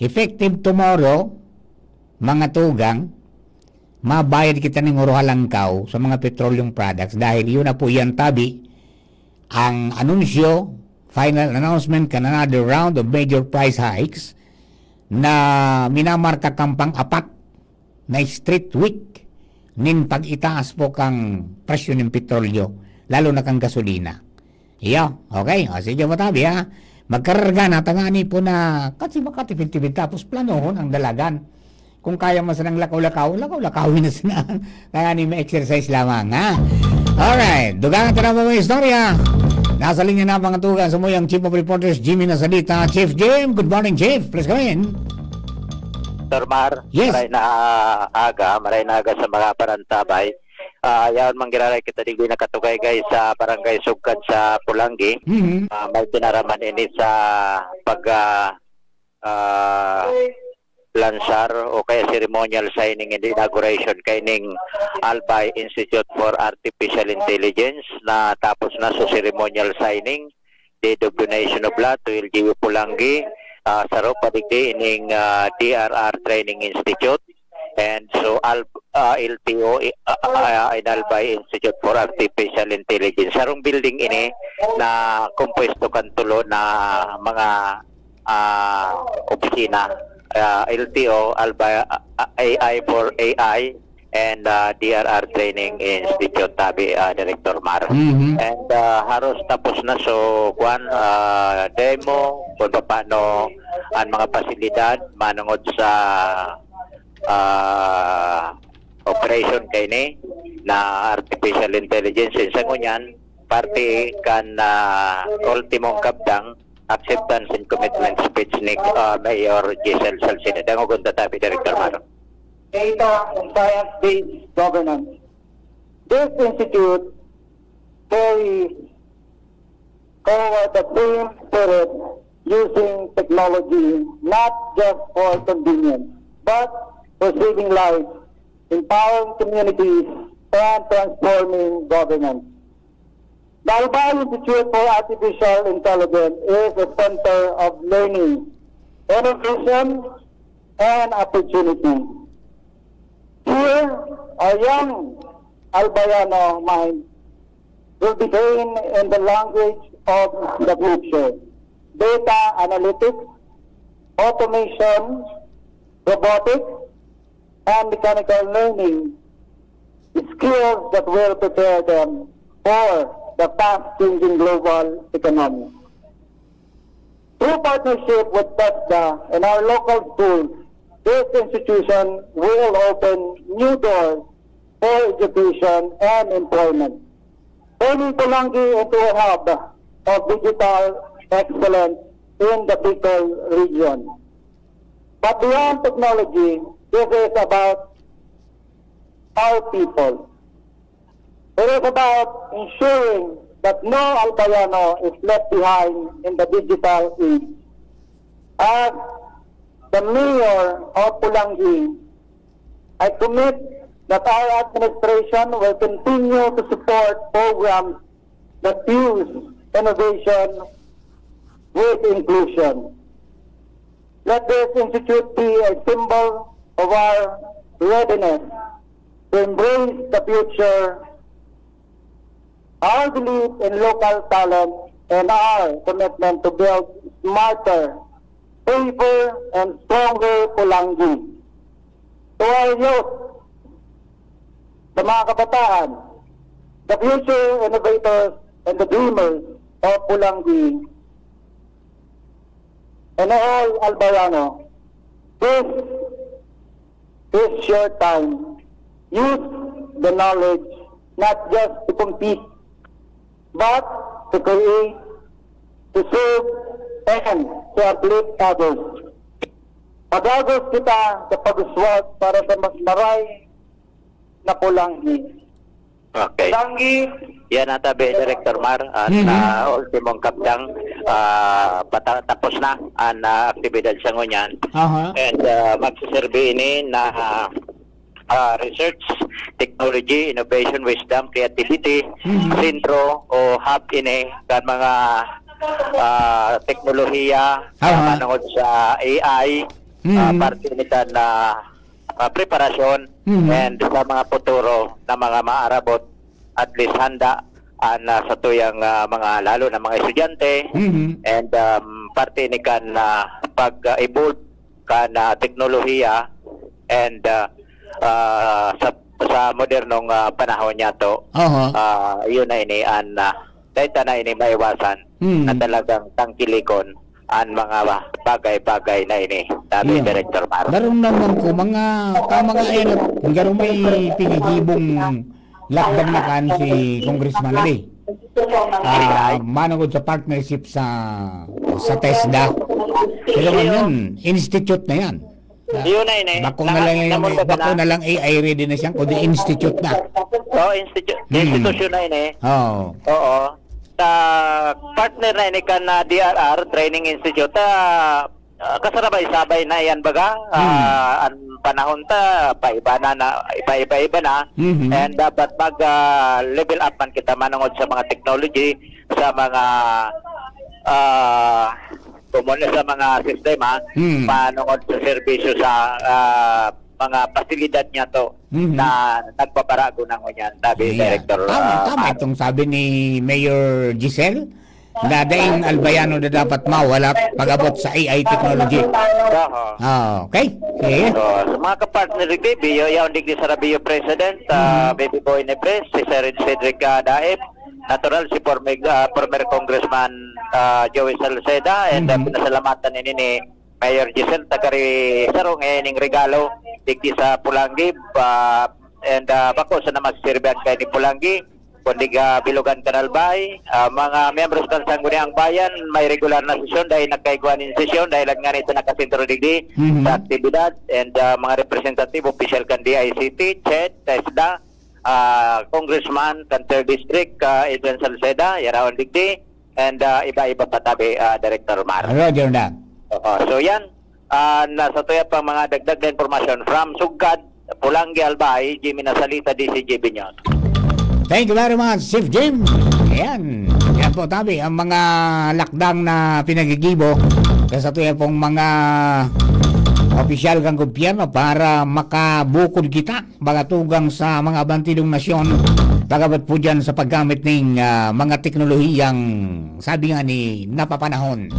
Effective tomorrow, mga tugang, mabayad kita ng uruhalangkaw sa mga petroleum products dahil yun na po yan tabi ang anunsyo, final announcement kan another round of major price hikes na minamarka kan pang-apat na straight week nin pag-itaas po kan presyo nin petrolyo, lalo na kan gasolina. Iyo, okay. O, sige, matabi, ha. Magkararga na, tangani po na, kasi makatipid-tipid, tapos planohon ang dalagan. Kung kaya man sanang lakaw-lakaw, lakaw-lakawin na sana. Kaya ni may exercise lamang, ha? Alright, dugangan ta na po ang istorya. Nasa linya na mga tugang sa muyang Chief of Reporters, Jimmy Nasalita. Chief Jim, good morning, Chief. Please come in. Sir Mar, Yes. Maray na aga, maray na aga sa mga parantabay. Ah, yaon manggiraray kita digdi nakatugay guys sa Barangay Sugkad sa Pulangi. Mhm. Ah, may pinaraman ini sa pag ah, ah, lansar o kaya ceremonial signing and inauguration kaining Albay Institute for Artificial Intelligence na tapos na sa ceremonial signing, deed of donation of lot to L G U Pulangi, ah, saro pa digdi ining ah, D R R Training Institute and so Al ah, L T O i- ah, ah, in Albay Institute for Artificial Intelligence. Sarong building ini na kompuesto kan tulo na mga ah, opisina, ah, L T O, Alba, ah, A I for A I, and ah, D R R Training Institute, tabi, ah, Director Mar. Mhm. And ah, haros tapos na so, kwan, ah, demo, kung paano ang mga pasilidad manungod sa ah, operation kaini na artificial intelligence. Sa ngunyan, parte kan ah, ultimong kabdang, acceptance and commitment speech ni ah, Mayor Giselle Salceda. Dangogon ta tabi, Director Mar. Data and science-based governance. This institute carries forward the same spirit, using technology not just for convenience, but for saving lives, empowering communities, and transforming governance. The Albay Institute for Artificial Intelligence is a center of learning, innovation, and opportunity. Here, our young Albayano mind will be trained in the language of the future: data analytics, automation, robotics, and mechanical learning, skills that will prepare them for the fast-changing global economy. Through partnership with TESDA and our local schools, this institution will open new doors for education and employment, turning Polangui into a hub of digital excellence in the Bicol region. But beyond technology, this is about our people. It is about ensuring that no Albayano is left behind in the digital age. As the mayor of Polangui, I commit that our administration will continue to support programs that fuse innovation with inclusion. Let this institute be a symbol of our readiness to embrace the future, our belief in local talent, and our commitment to build smarter, safer, and stronger Polangui. To our youth, the mga kabataan, the future innovators and the dreamers of Polangui, and all Albayano, this is your time. Use the knowledge not just to compete, but to create, to serve, and to uplift others. Padagos kita sa pag-uswag para sa mas maray na Polangui. Okay. Polangui. Yan ang tabi, Director Mar, at Mhm. ah, ultimong kabtang, ah, pata- tapos na ang ah, aktibidad sa ngunyan. Aha. And ah, magsiserbi ini na ah, research, technology, innovation, wisdom, creativity, Mhm. sentro o hub ini kan mga ah, teknolohiya, Aha. ah, manungod sa A I, ah, Mhm. parte ini kan ah, ah, preparasyon Mhm. and sa mga futuro na mga maarabot, at least handa ang ah, satuyang ah, mga, lalo na mga estudyante, Mhm. and um, parte ini kan ah, pag-evolve kan ah, teknolohiya and ah, ah, sa sa modernong ah, panahon niyato. Aha. Ah, yun na ini an ah, dahil na ini maiwasan Mhm. na talagang tangkilikon ang mga bagay-bagay na ini, sabi Yeah. Director Mar. Darong naman ko, mga, tama nga yan, at garo may pinagibong lakbang na kan si Congressman Adi. Ah, manungod sa partnership sa, sa TESDA. Pero ngayon, institute na yan. Yun na yun eh. Bako na lang yung, bako na lang A I ready na siya, kundi institute na. Oo, institu- Hmm. institusyon na yun eh. Oo. Oo. Sa partner na ini kan ah, D R R Training Institute, ah, ah, kasabay-sabay na yan baga. Hmm. Ah, ang panahon ta, paiba na, na, iba-iba-iba na. Mhm. And dapat mag ah, level up man kita manungod sa mga technology, sa mga ah, komon sa mga sistema, Hmm. manungod sa serbisyo sa ah, mga pasilidad niyato Mhm. na nagbabarago na ngunyan, sabi Ayan. Director, Tama, ah, tama Mar. itong sabi ni Mayor Giselle, na daing Albayano na dapat mawala pag-abot sa A I technology. Oho. Ah, okay. Sige. So, sa mga kapartner ni Baby, yo, yaon digdi sa Rabio President, ah, Mhm. Baby Boy Nebres, si Sir Cedric ah, Daep, natural si former, ah, former Congressman ah, Joey Salceda, and ah, Mhm. pinasalamatan ini ni Mayor Giselle Tagari Saro ngayon ning regalo digdi sa Polangui, ah, and ah, bako sa na magsisirbihan kay ni Polangui, kundi ga Bilugan Canal Bay, ah, mga miyembros kan Sangguniang Bayan, may regular na sesyon dahil nagkaigwa nin sesyon dahil lang nga nito nakasentro digdi Mhm. sa aktibidad, and ah, mga representative, opisyal kan D I C T, CHED, TESDA, ah, congressman kan third district, ah, Adrian Salceda, yaraon digdi, and ah, iba-iba pa tabi, ah, Director Mar. Roger na. Oo. So yan, ah, nasa tuya pang mga dagdag na impormasyon from Sugkad, Polangui, Albay, Jimmy Nasalita, D C G B News. Thank you very much, Chief Jim. Ayan. Yan po, tabi, ang mga lakdang na pinagigibo sa tuya pong mga opisyal kan gobyerno para makabukod kita, mga tugang sa mga bantidong nasyon, pag-abot po dyan sa paggamit ning, ah, mga teknolohiyang, sabi nga ni, napapanahon.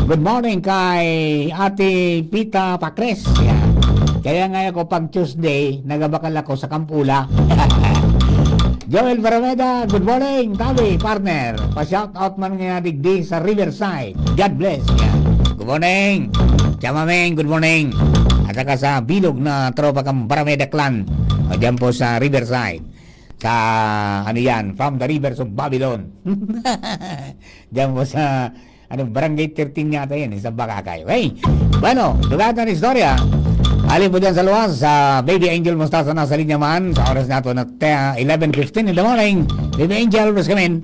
Good morning kay Ate Pita Pacres. Yan. Kaya nga ako pag Tuesday, nagabakal ako sa Kampula. Joel Barameda, good morning, tabi, partner. Pa-shout out man nga digdi sa Riverside. God bless. Yan. Good morning. Chamameng, good morning. At saka sa bilog na tropa kang Barameda Clan. O, dyan po sa Riverside. Sa, ano yan, from the rivers of Babylon. Diyan po sa, ano, Barangay thirteen yata yan, eh, sa Bacacay. Okay. Bueno, dugat na istorya. Hali po dyan sa luwas, sa Baby Angel Mostaza na sa linya man. Sa oras na ito na te- eleven fifteen in the morning. Baby Angel, please come in.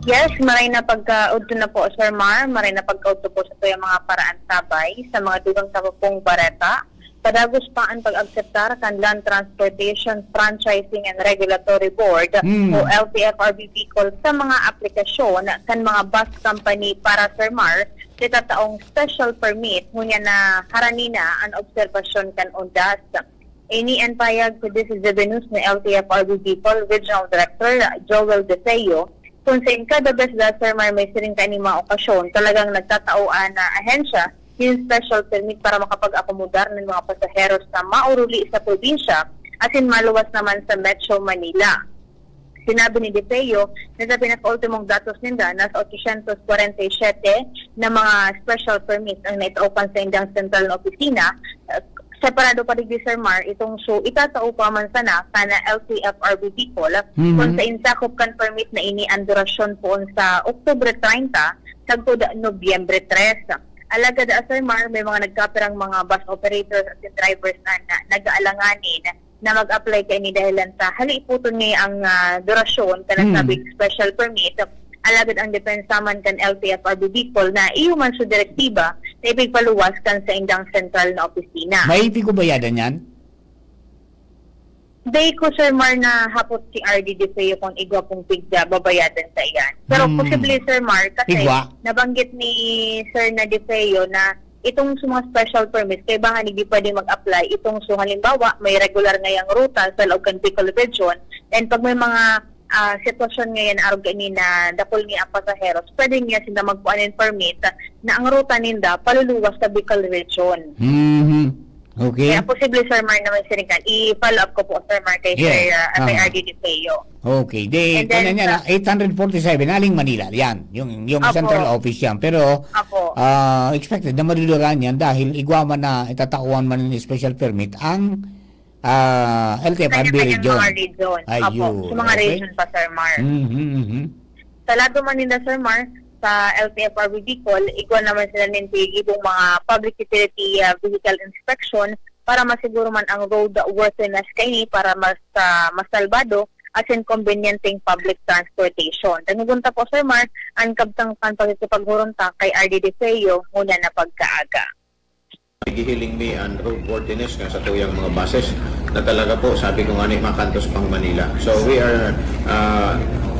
Yes, maray na pagkaudto na po, Sir Mar. Maray na pagkaudto po sa tuyang mga paraan sabay sa mga dugang sa pong bareta. Padagos pa ang pag-akseptar kan Land Transportation Franchising and Regulatory Board Hmm. o L T F R B Bicol sa mga aplikasyon kan mga bus company para, Sir Mar, kita taong special permit, ngunyan na harani na an obserbasyon kan undas. Ini an payag sa Desidebenus ni L T F R B Bicol Regional Director Joel De Feo, kung sa kada bes da, Sir Mar, may siring kaini mga okasyon, talagang nagtatao an, ah, ahensya yung special permit para makapag-akomodar ng mga pasaheros na mauruli sa probinsya asin maluwas naman sa Metro Manila. Sinabi ni De Feo na sa pinakaultimong datos ninda, nasa otsosyentos kwarenta y siyete na mga special permit ang naitao kan saindang sentral na opisina. Separado pa digdi, Sir Mar, itong so itatao pa man sana kan L T F R B Bicol, Mhm. kung sa insakop kan permit na ini ang durasyon poon sa Oktubre treinta sagkod Nobyembre tres. Alagad, ah, Sir Mar, may mga nagkapirang mga bus operators at drivers na, na nag-aalanganin na mag-apply kaini dahilan sa haliputon niya ang, ah, durasyon kan Hmm. nasabing special permit. Alagad ang depensa man kan L T F R B Bicol na iyo man sa direktiba na ipigpaluwas kan saindang sentral na opisina. May ipigbabayadan yan? Dai ko, Sir Mar, na hapot si R D De Feo kung igwa pong pigbabayadan sa iyan. Pero Hmm. posible, Sir Mar, kasi Igwa? nabanggit ni Sir na De Feo na itong sa mga special permits, kailangan hindi pwede mag-apply itong, so, halimbawa, may regular ngayang ruta sa laog kan Bicol Region, and pag may mga, ah, sitwasyon ngayon, arog kaini na dakul nga ang pasaheros, pwede niya sila magkuha ng permit na ang ruta ninda paluluwas sa Bicol Region. Mhm. Okay. Kaya posible, Sir Mar, na may siring kan. I-follow up ko po, Sir Mar, kay Yeah. Sir, ah, kay Ah. R D De Feo. Okay. Di, And then, ano yan, sa- ah, eight hundred forty-seven, aling Manila. Yan, yung, yung Apo. central office yan. Pero, Apo. ah, expected na madudugaan yan dahil igwa man na itatauan man ng special permit ang, ah, L T F R B Kanya-kanyang region. mga region. Ayun, Apo, sa mga okay. region pa, Sir Mar. Mhm, mhm. Sa lado man ninda, Sir Mar, sa L T F R B Bicol, igwa naman sila nin gigibong mga public utility, ah, vehicle inspection para masiguro man ang road worthiness kaini para mas, ah, masalbado asin kombinyenteng public transportation. Dangogon ta po, Sir Mar, ang kabtang kan pakikipaghuron ta kay R D De Feo ngunyan na pagkaaga. Nagihiling mi an roadworthiness nga satuyang mga buses na talaga po, sabi ko nga ni, makantos pang Manila. So we are, uh,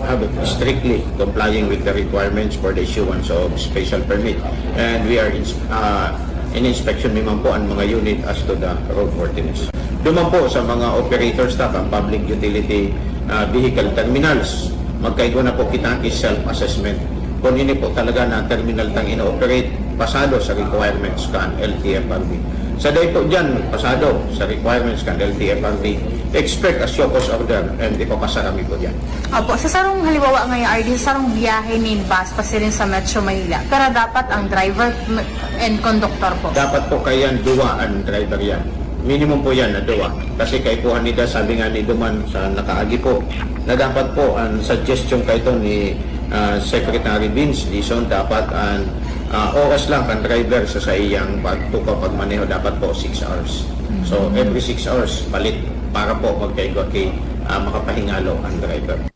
have strictly complying with the requirements for the issuance of special permit. And we are ins- uh, in inspection mi man po ang mga unit as to the roadworthiness. Duman po sa mga operators ta, ang public utility, uh, vehicle terminals, magkaigwa na po kita is self-assessment. Kung ini po talaga na terminal tang ino-operate, pasado sa requirements kan L T F R B. Sa day po dyan, pasado sa requirements kan L T F R B, expect a show cause order and ipapasara mi po dyan. Opo, sa sarong halimbawa ngayon, R D, sa sarong biyahe nin bus pasiring sa Metro Manila, pero dapat ang driver m- and conductor po. Dapat po kayan duwa ang driver yan. Minimum po yan na duwa. Kasi kaipuhan nila, sabi nga ni Duman sa nakaagi po, na dapat po ang suggestion kaito ni, ah, Secretary Vince Dizon, dapat ang, ah, oras lang kan driver sa saiyang pagtukaw, pagmaneho, dapat po six hours. So every six hours palit para po magkaigwa ki, ah, makapahingalo ang driver.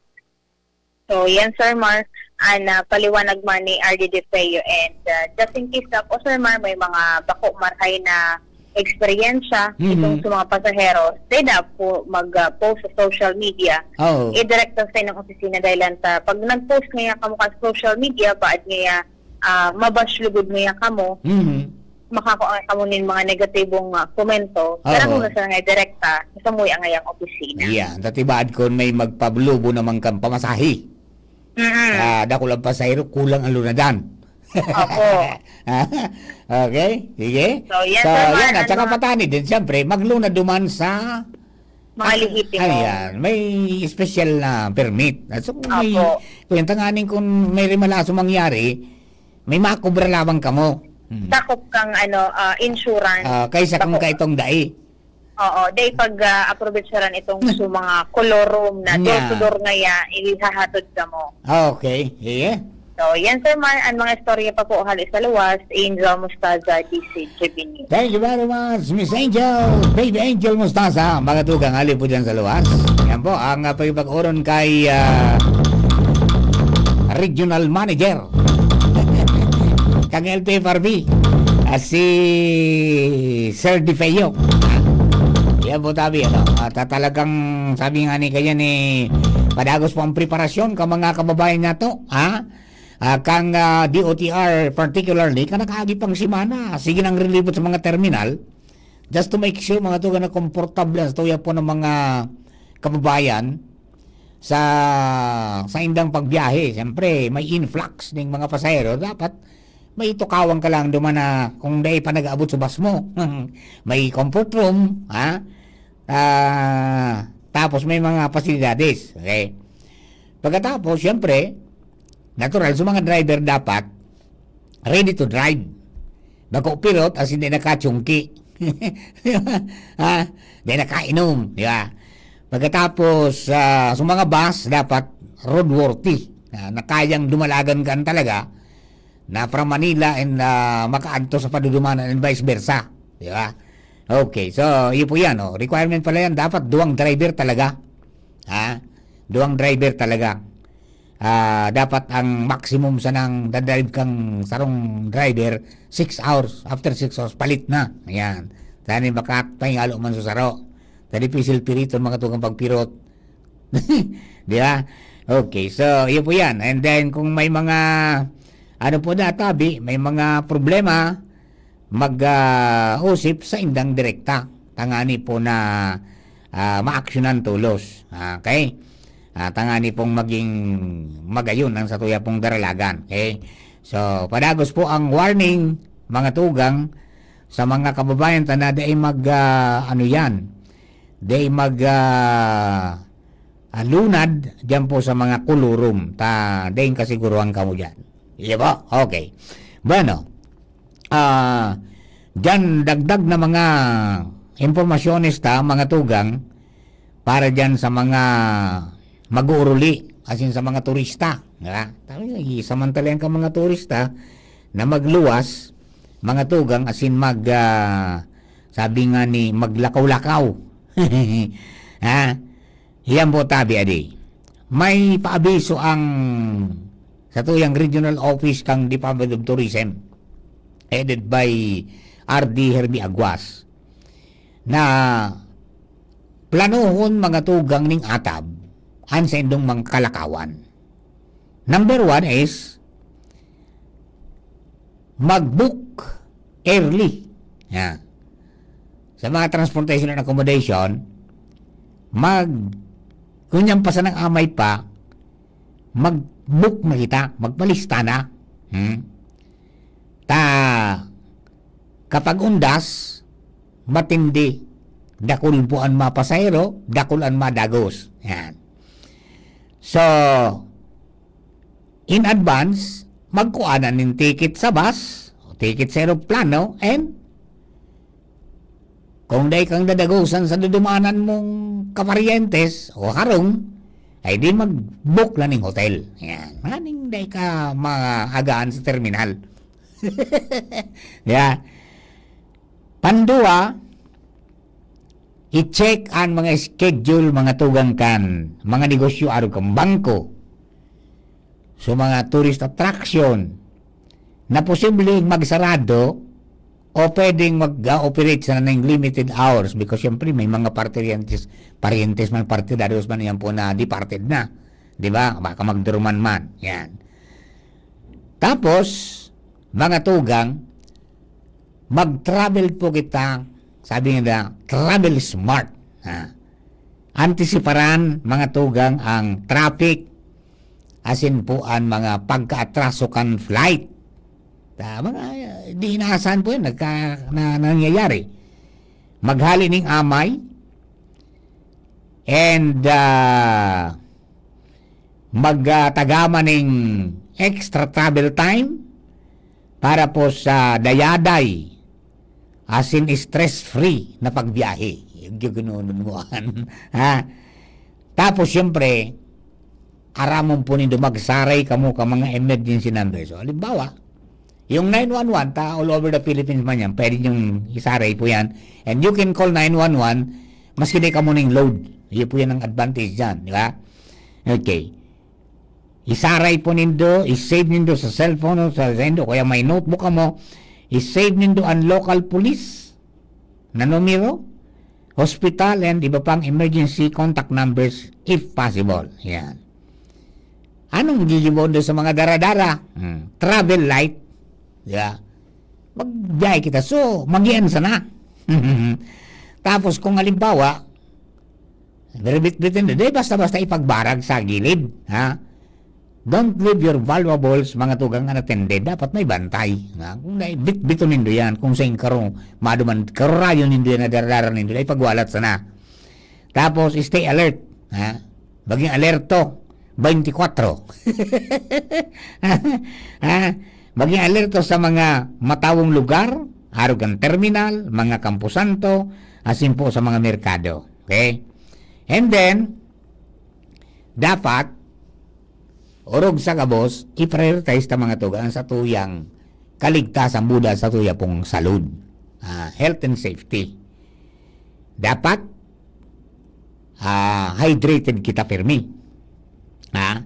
So, yan, Sir Mar, an, ah, paliwanag man ni R D De Feo. And, ah, just in case na po, Sir Mar, may mga bako marhay na eksperyensya Mhm. itong sa mga pasahero, pwede po mag-post sa social media. Oo. I-direct sa inyong opisina dahil lang sa pag nag-post ngaya kamo ka social media, baad ngaya, ah, mabash lugod ngaya kamo. Mhm. makakua kamo nin mga negatibong, ah, komento, Oo. Dara mo na sa nga direkta, sa muya ngayang opisina. Yan, tatibaad kon may magpablubo naman kang pamasahe. Mm. Ah, dakul ang pasahero, kulang ang lunadan. Opo. Okay, sige. So, yan So, naman, yan, at saka ano, patani din, siyempre, maglunad duman sa mga Ah, lehitimo. Ayan, may special na permit. Ah, so, kung may, Opo. Kung yung tanganing kung may rimalaso mangyari, may makubra lamang kamo. Hmm. Sakop kang, ano, ah, insurance. Ah, kaysa kung Sakop. Kaitong dai. Oo, dai pag, ah, aprobetsaran itong sa mga colorum na Nya. Door to door ngaya, ihahatod kamo. Okay, sige. So, yan, Sir Mar, ang mga istorya pa po hali sa luwas, Angel Mostaza, D C G B News. Thank you very much, Miss Angel, Baby Angel Mostaza, mga tugang hali po dyan sa luwas. Yan po, ang, ah, pagpag-oron kay, ah, Regional Manager kang L T F R B, ah, si Sir Defeo. Yan po, tabi, ano, at, ah, talagang sabi nga ni kanya ni, padagos po ang preparasyon ka mga kababayan nato, ha? Ah, kang, ah, D O T R particularly, ka nakaagi pang semana, sige nang rilibot sa mga terminal, just to make sure, mga tugang, na komportable ang tuya po ng mga kababayan sa, sa indang pagbiyahe. Siyempre, may influx ng mga pasahero. Dapat may tukawan ka lang duman na kung dai pa nag-aabot sa bus mo. May comfort room, ha? Ah, tapos may mga pasilidades. Okay? Pagkatapos, siyempre, natural, sa mga driver dapat, ready to drive. Bako pirot, as in, di nakachungki. Ha? Di nakainom, di ba? Pagkatapos, ah, sa mga bus, dapat roadworthy. Na, na kayang dumalagan ka talaga na from Manila and, ah, makaadto sa padudumanan and vice versa. Di ba? Okay, so, iyo po yan, oh. Requirement pala yan, dapat duwang driver talaga. Ha? Duwang driver talaga. Ah, dapat ang maximum sanang dadrive kang sarong driver, six hours. After six hours, palit na. Ayan. Tani baka pahingalo man sa saro. Tani pisil piriton, mga tugang pagpirot. Di ba? Okay, so, iyo po yan. And then, kung may mga, ano po na, tabi, may mga problema, mag, ah, usip sa indang direkta. Tangani po na, ah, maaksyonan tolos. Okay? Ah, tangani pong maging magayon ang satuya pong daralagan. Okay? So, padagos po ang warning, mga tugang, sa mga kababayan ta na dai mag, ah, ano yan, dai mag, ah, ah, lunad diyan po sa mga kulurum. Ta, dai kasiguruhan kamo diyan. Iya ba? Okay. Bueno, ah, diyan dagdag na mga impormasyones ta, mga tugang, para diyan sa mga mag-uuruli, as in sa mga turista, di ba? Sabi, samantalayan ka mga turista na magluwas, mga tugang, as in mag, ah, sabi nga ni, maglakaw-lakaw. Ha? Yan po, tabi, adi. May paabiso ang satuyang regional office kang Department of Tourism, headed by R D Herby Aguas, na planohon, mga tugang, ning atab an saindong mga kalakawan. Number one is mag-book early. Yan. Sa mga transportation and accommodation, mag-, kung yan pa sanang amay pa, mag-book na kita, magpalista na. Hmm? Ta, kapag undas, matindi. Dakul po an mga pasahero, dakul an madagos. Yan. So, in advance, magkuha na nin ticket sa bus, o ticket sa eroplano, and kung dai kang dadagosan sa dudumanan mong kaparyentes o harong, ay di mag-book na ning hotel. Yan. Maning dai ka maagaan sa terminal. Yeah. Pandua, i-check an mga schedule, mga tugang, kan mga negosyo arog kan bangko. So, mga tourist attraction na posibleng magsarado o pwedeng mag-ooperate sa nang limited hours because, siyempre, may mga partirientes, parientes man, partidarios man, yan po na departed na. Di ba? Baka magduruman man. Yan. Tapos, mga tugang, Mag-travel po kita, sabi nila, travel smart. Ha? Antisiparan, mga tugang, ang traffic, asin po an mga pagkaatraso kan flight. Ta-, mga, di inaasahan po yan, nagka-, na, nangyayari. Maghali ning amay, and, ah, mag, ah, tagama ning extra travel time para po sa dayaday, asin stress-free na pagbiyahe. Yung ganoon mo, ha? Tapos, siyempre, aramon po nindo, magsaray kamo ka mga emergency numbers. So, halimbawa, yung nine one one, ta all over the Philippines man yan, pwede niyong isaray po yan. And you can call nine one one, maski di kamo ning load. Iyo po yan ang advantage dyan, di ba? Okay. Isaray po nindo, i-save nindo sa cellphone o sa, sa indo, kaya may notebook kamo, i-save nindo ang local police na numero, hospital, and iba pang emergency contact numbers if possible. Yan. Anong gigiboon doon sa mga dara-dara? Hmm. Travel light. Yeah. Magbiyahe kita. So, magian sana. Tapos kung halimbawa, very bit-bitin, di basta-basta ipagbarag sa gilid, ha? Don't leave your valuables, mga tugang, unattended. Dapat may bantay, ha? Kung na, bit-biton nindo yan, kung sa inyong karong maduman, karurayo nindo yan na dara-dara nindo, ipagwalat sana. Tapos, stay alert, ha? Maging alerto, twenty-four. Ha? Maging alerto sa mga matawong lugar, arog kan terminal, mga kamposanto, asin po sa mga merkado. Okay? And then, dapat, orog sa gabos, i-prioritize ta, mga tugang, sa tuyang kaligtasan, buda sa tuya pong salud. Ah, health and safety. Dapat, ah, hydrated kita pirmi. Ha?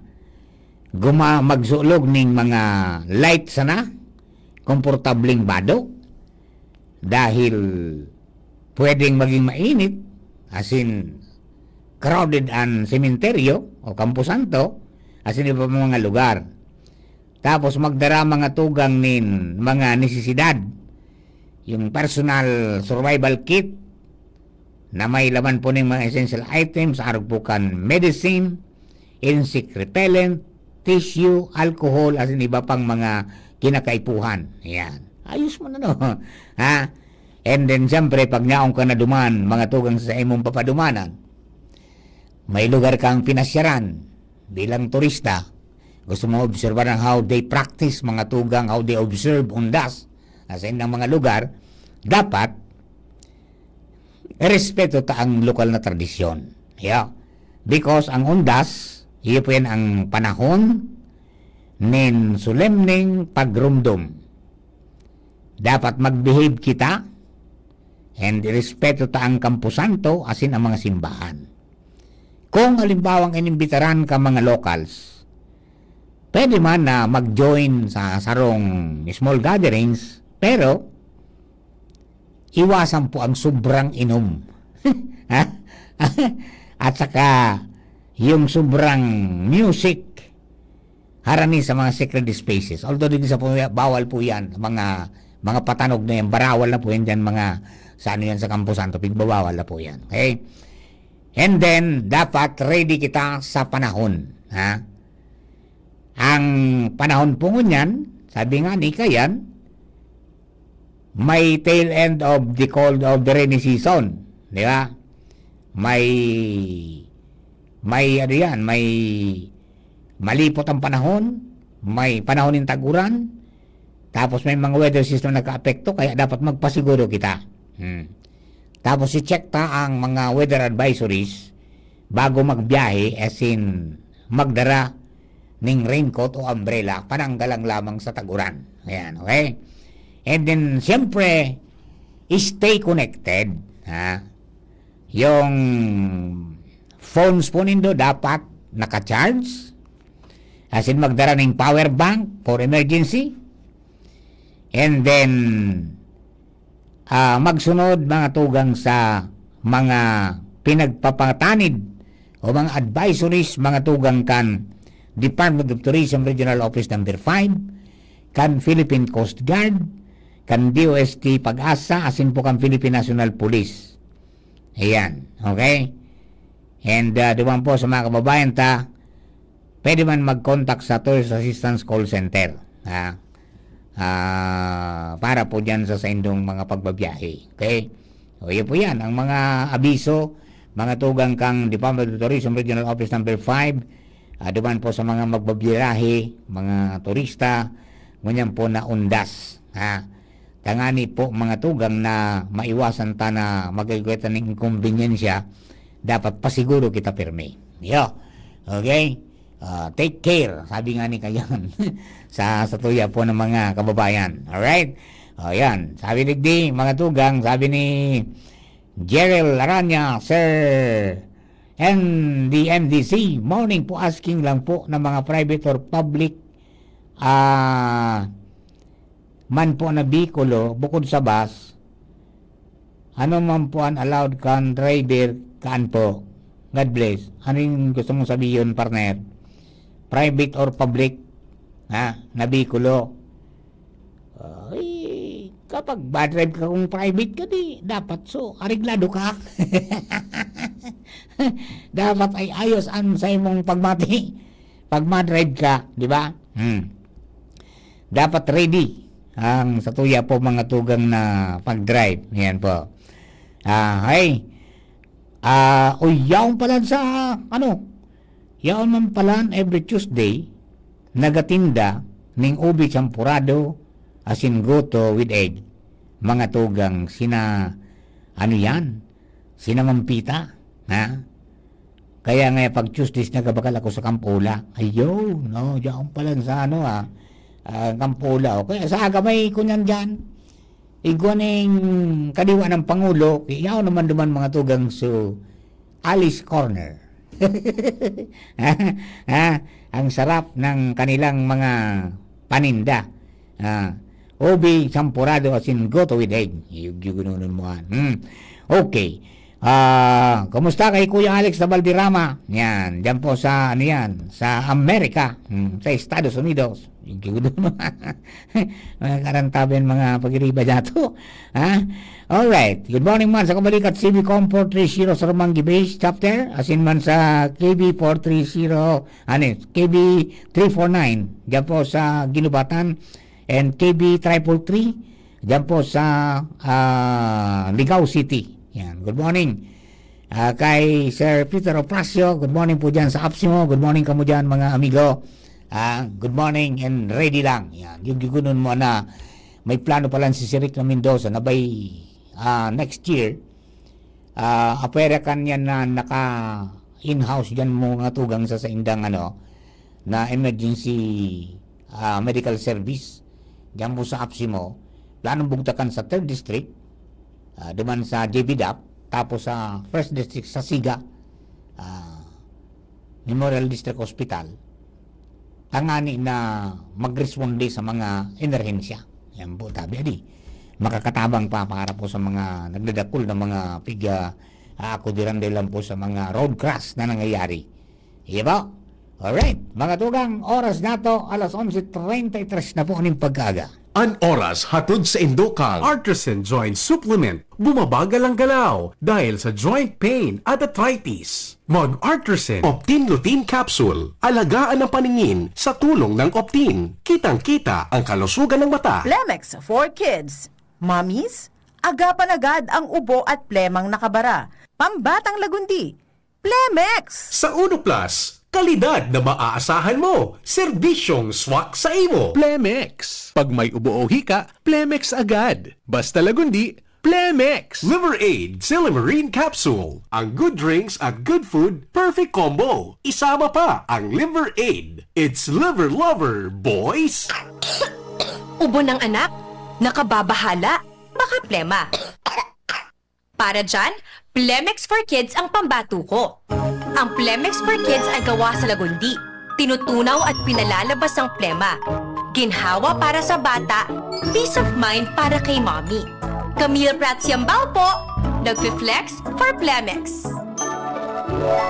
Guma-, magsulog ning mga light sana, komportableng bado, dahil pwedeng maging mainit, asin crowded an sementeryo o kamposanto, asin iba pa mga lugar. Tapos magdara, mga tugang, nin mga nesesidad, yung personal survival kit na may laman po ning mga essential items, arog po kan medicine, insect repellent, tissue, alcohol, asin iba pang mga kinakaipuhan. Ayan. Ayos mo na, no? Ha? And then, siyempre, pag yaon ka na duman, mga tugang, sa imong papadumanan, may lugar kang pinasyaran bilang turista, gusto mo obserbaran how they practice, mga tugang, how they observe undas, sa ilang mga lugar, dapat respeto ta ang lokal na tradisyon. Yeah. Because ang undas, iyo po yan ang panahon nin solemneng pagrumdom. Dapat mag-behave kita and respeto ta ang kamposanto asin ang mga simbahan. Kung halimbawang inimbitaran ka mga locals, pwede man na mag-join sa sarong small gatherings, pero iwasan po ang sobrang inom. Ha? At saka, yung sobrang music, harani sa mga sacred spaces. Although, digdi sa po, bawal po yan. Mga, mga patanog na yan, barawal na po yan dyan, mga, sa ano yan, sa Campo Santo, pigbabawal na po yan. Okay? And then, dapat ready kita sa panahon. Ha? Ang panahon po ngunyan, sabi nga ni Kayan, may tail end of the cold, of the rainy season, di ba? May, may ano yan, may malipot ang panahon, may panahon ng tag-uran, tapos may mga weather system na nagka-apekto, kaya dapat magpasiguro kita. Hmm. Tapos i-check ta ang mga weather advisories bago magbiyahe, as in, magdara ning raincoat o umbrella, pananggalang lamang sa tag-uran. Ayan, okay? And then, siyempre, stay connected, ha? Yung phones po nindo dapat naka-charge, as in, magdara ning power bank for emergency. And then, ah, magsunod, mga tugang, sa mga pinagpapatanid o mga advisories, mga tugang, kan Department of Tourism Regional Office Number Five, kan Philippine Coast Guard, kan D O S T PAGASA, asin po kan Philippine National Police. Ayan, okay? And, ah, duman po sa mga kababayan ta, pwede man mag-contact sa Tourist Assistance Call Center, ha? Ah, para po dyan sa saindong mga pagbabiyahe, okay? O, yun po yan, ang mga abiso, mga tugang kan Department of Tourism Regional Office Number Five, ah, duman po sa mga magbabirahe, mga turista, ngunyan po na undas, ha? Tangani po, mga tugang, na maiwasan ta na magkagweta ning inkombensiya, dapat pasiguro kita pirmi. Yo. Okay? Ah, take care, sabi nga ni Kayan sa, sa tuya po ng mga kababayan. Alright? O, yan. Sabi digdi, mga tugang, sabi ni Jerel Aranya, Sir N D M D C, morning po, asking lang po ng mga private or public, ah, man po na bikulo, bukod sa bus, ano man po ang allowed kan driver, kaan po? God bless. Ano yung gusto mong sabihin, partner? Private or public? Ha? Na bikulo? Ay, kapag ba-drive ka kung private ka, di, dapat so, areglado ka. Dapat ay ayos ang sa imong pagmati. Pag ma-drive ka, di ba? Hmm. Dapat ready ang sa tuya po, mga tugang, na pag-drive. Yan po. Ah, hay. Ah, o yaon pala sa, ano, yaon man pala every Tuesday, nagatinda ning ubi champurado asin goto with egg. Mga tugang, sina, ano yan? Sina Mampita, ha? Kaya nga pag Tuesdays nagabakal ako sa Campola. Ayun, no, diyan pala sa ano, ah, ah, Campola. O kaya sa aga may kunyan diyan. Igwa ning kadiwa ng Pangulo, yaon naman duman, mga tugang, so Alice Corner. Ha? Ha? Ang sarap ng kanilang mga paninda. Ah, ubi, champurado, asin goto with egg. Yug-, yugununon mo yan. Hmm. Okay. Ah, kumusta kay Kuya Alex na Valderrama? Yan, diyan po sa, ano yan, sa Amerika, hmm, sa Estados Unidos. Yug-, yugununon mo. Mga karantaben, mga pagiriba dato. Ha? Alright. Good morning man sa Kabalikat C B Com four three zero sa Romangue Base Chapter, asin man sa K B four three zero, ano, K B three four nine, diyan po sa Guinobatan, and K B triple three, diyan po sa, ah, Ligao City. Yan. Good morning. Ah, kay Sir Peter Oprasio, good morning po diyan sa apps mo. Good morning kamo diyan, mga amigo. Ah, good morning and ready lang. Yan. Yung gigunon mo na may plano pa lang si Sir Rick na Mendoza na by, ah, next year, ah, apwera kan yan na naka-in-house diyan, mga tugang, sa saindang, ano, na emergency, ah, medical service. Diyan po sa apps mo, planong bugtakan sa third District, ah, duman sa J B DAP, tapos sa first District sa Siga, ah, Memorial District Hospital, tangani na magresponde sa mga emerhensya. Yan po, tabi, adi, makakatabang pa para po sa mga nagdadakul na mga piga, ah, akudiran dahil lang po sa mga road crash na nangyayari. Iya ba? Alright, mga tugang, oras na to, alas onse treinta y tres na po ning pagkaaga. An oras hatod sa indokang Artisan Joint Supplement. Bumabagal ang galaw dahil sa joint pain at arthritis. Mag Artisan Optin Lutein Capsule. Alagaan ang paningin sa tulong ng Optin. Kitang-kita ang kalusugan ng mata. Plemex for Kids. Mommies, agapan agad ang ubo at plemang nakabara. Pambatang lagundi. Plemex! Sa Uno Plus, kalidad na maaasahan mo, serbisyong swak sa imo. Plemex. Pag may ubo o hika, Plemex agad. Basta lagundi, Plemex. Liver Aid Silymarin Capsule. Ang good drinks at good food, perfect combo. Isama pa ang Liver Aid. It's Liver Lover, boys! Ubo ng anak? Nakababahala? Baka plema. Para dyan, Plemex for Kids ang pambato ko. Ang Plemex for Kids ay gawa sa lagundi, tinutunaw at pinalalabas ang plema. Ginhawa para sa bata, peace of mind para kay mommy. Camille Prats Yambao po, nagfi-flex for Plemex.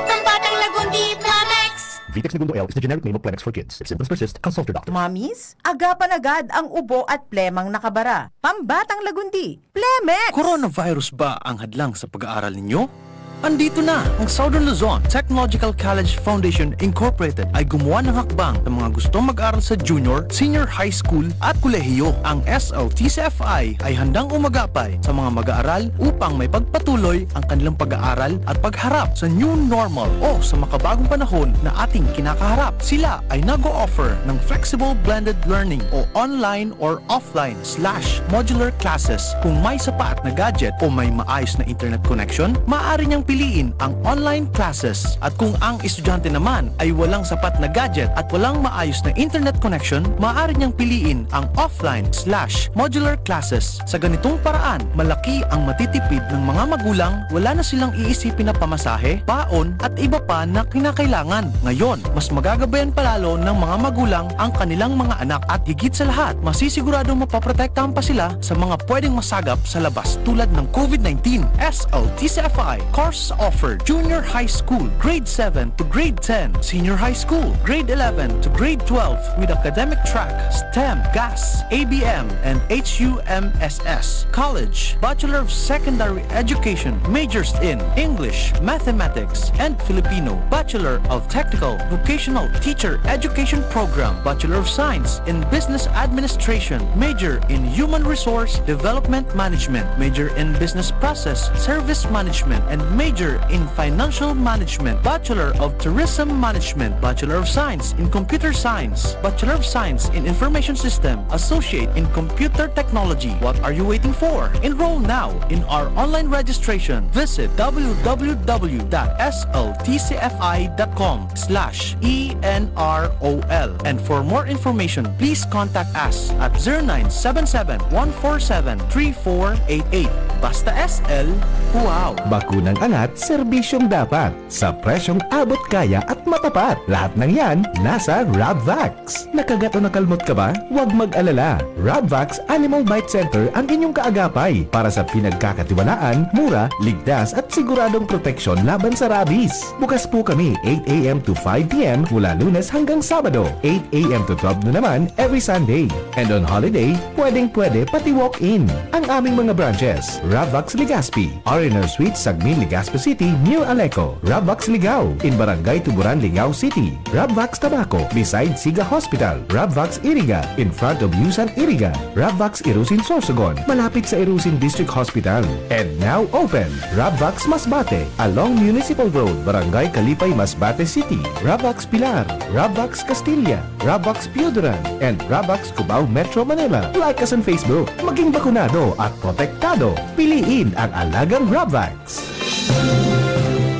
Pambatang Lagundi, Plamex! Vitex Negundo L is the generic name of Plamex for kids. If symptoms persist, consult your doctor. Mommies, agapan agad ang ubo at plemang nakabara. Pambatang Lagundi, Plamex! Coronavirus ba ang hadlang sa pag-aaral ninyo? Andito na! Ang Southern Luzon Technological College Foundation Incorporated ay gumawa ng hakbang sa mga gustong mag-aral sa junior, senior high school at kolehiyo. Ang S L T C F I ay handang umagapay sa mga mag-aaral upang may pagpatuloy ang kanilang pag-aaral at pagharap sa new normal o sa makabagong panahon na ating kinakaharap. Sila ay nag-o-offer ng flexible blended learning o online or offline slash modular classes. Kung may sapat na gadget o may maayos na internet connection, maaari niyang piliin ang online classes. At kung ang estudyante naman ay walang sapat na gadget at walang maayos na internet connection, maaari niyang piliin ang offline slash modular classes. Sa ganitong paraan, malaki ang matitipid ng mga magulang, wala na silang iisipin na pamasahe, baon at iba pa na kinakailangan. Ngayon, mas magagabayan pa lalo ng mga magulang ang kanilang mga anak at higit sa lahat, masisiguradong mapoprotektahan pa sila sa mga pwedeng masagap sa labas tulad ng COVID nineteen. S L T C F I course offered: Junior High School, Grade seven to Grade ten, Senior High School, Grade eleven to Grade twelve, with academic track STEM, GAS, A B M, and H U M S S. College, Bachelor of Secondary Education, majors in English, Mathematics, and Filipino, Bachelor of Technical Vocational Teacher Education Program, Bachelor of Science in Business Administration, major in Human Resource Development Management, major in Business Process Service Management, and major in Financial Management, Bachelor of Tourism Management, Bachelor of Science in Computer Science, Bachelor of Science in Information System, Associate in Computer Technology. What are you waiting for? Enroll now in our online registration. Visit W W W dot S L T C F I dot com slash E N R O L. And for more information, please contact us at zero nine seven seven, one four seven, three four eight eight. Basta S L, wow! Bakunang angat, serbisyong dapat. Sa presyong abot kaya at matapat. Lahat ng yan, nasa Rabvax. Nakagat o nakalmot ka ba? Huwag mag-alala. Rabvax Animal Bite Center ang inyong kaagapay para sa pinagkakatiwalaan, mura, ligtas at siguradong proteksyon laban sa rabies. Bukas po kami eight a m to five p m mula Lunes hanggang Sabado, eight a m to twelve noon naman every Sunday. And on holiday, pwedeng-pwede pati walk-in. Ang aming mga branches, Rabvax Legazpi, R and R Suite, Sagmin, Legazpi City, near Aleco. Rabvax Ligao, in Barangay Tuburan, Ligao City. Rabvax Tabaco, beside Siga Hospital. Rabvax Iriga, in front of Yusan Iriga. Rabvax Irusin, Sorsogon, malapit sa Irusin District Hospital. And now open, Rabvax Masbate, along Municipal Road, Barangay Kalipay, Masbate City. Rabvax Pilar, Rabvax Castilla, Rabvax Pioduran, and Rabvax Cubao, Metro Manila. Like us on Facebook. Maging bakunado at protektado. Piliin ang alagang Rabvax.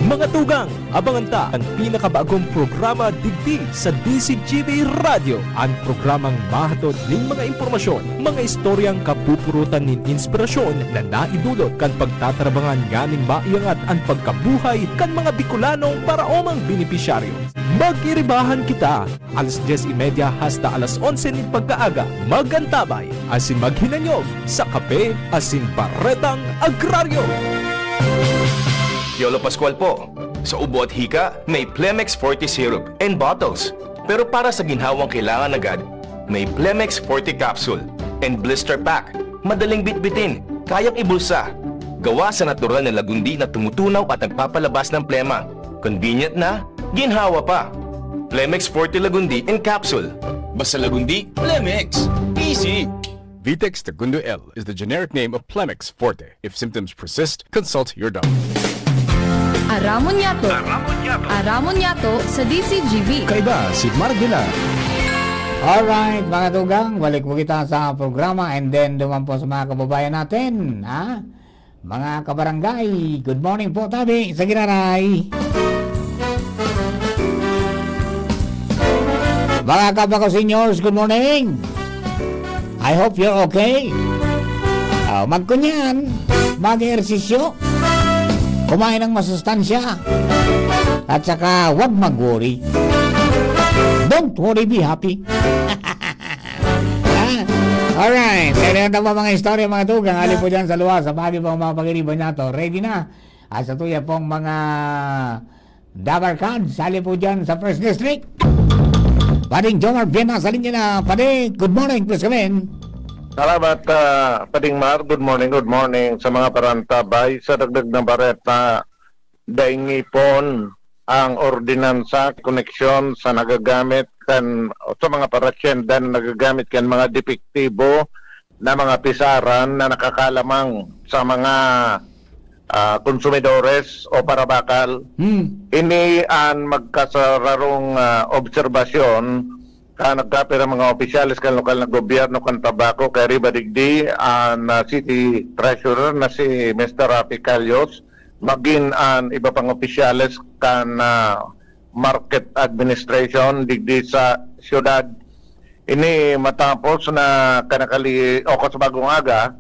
Mga tugang, abangan ta an pinakabagong programa digdi sa D C G B Radyo, an programang mahatod nin mga impormasyon, mga istoryang kapupurutan nin inspirasyon na naidulot kan pagtatrabangan nganing maiangat an pagkabuhay kan mga Bicolanong paraomang benepisyaryo. Mag-iribahan kita, alas dyes y media hasta alas onse nin pagkaaga. Mag-antabay asin maghinanyog sa kape asin baretang agraryo. Piolo Pascual po. Sa ubo at hika, may Plemex Forte Syrup and bottles. Pero para sa ginhawang kailangan agad, may Plemex Forte Capsule and Blister Pack. Madaling bitbitin, kayang ibulsa. Gawa sa natural na lagundi na tumutunaw at nagpapalabas ng plema. Convenient na, ginhawa pa. Plemex Forte Lagundi in Capsule. Basta Lagundi, Plemex. Easy! Vitex Segundo L is the generic name of Plemex Forte. If symptoms persist, consult your doctor. Aramon Yato. Aramon Yato. Aramon Yato sa D C G B. Kaiba si Mark Villar. Alright, mga tugang, balik po kita sa programa and then duman po sa mga kababayan natin, ha? Mga kabarangay, good morning po tabi sa Giraray. Mga kabako seniors, good morning. I hope you're okay. Ah, magkunyan, mag-ehersisyo, kumain ng masustansya, at saka wag mag-worry. Don't worry, be happy. Ah, alright. Kaya na po mga istorya, mga tugang. Ali po dyan sa luwas, sa bahagi po ang mga pag-iriban niya to. Ready na. At sa tuya pong mga Dabarcad, sali po dyan sa First District. Pading Jomar Viana sa linya na. Padi, good morning, please come in. Salamat, ah, Pading Mar. Good morning, good morning sa mga parantabay. Sa dagdag na bareta, daing ngipon ang ordinansa, koneksyon sa nagagamit kan, sa mga parasyenda na nagagamit kan mga depektibo na mga pisaran na nakakalamang sa mga, ah, konsumidores o parabakal. Hmm. Ini an magkasararong, ah, obserbasyon kan nagkapirang mga opisyales kan lokal na gobyerno kan Tabaco, kay riba digdi an, ah, City Treasurer na si Mister Rafi Calios, magin an iba pang opisyales kan, ah, Market Administration digdi sa siyudad. Ini matapos na kanakali-, o kasabagong aga,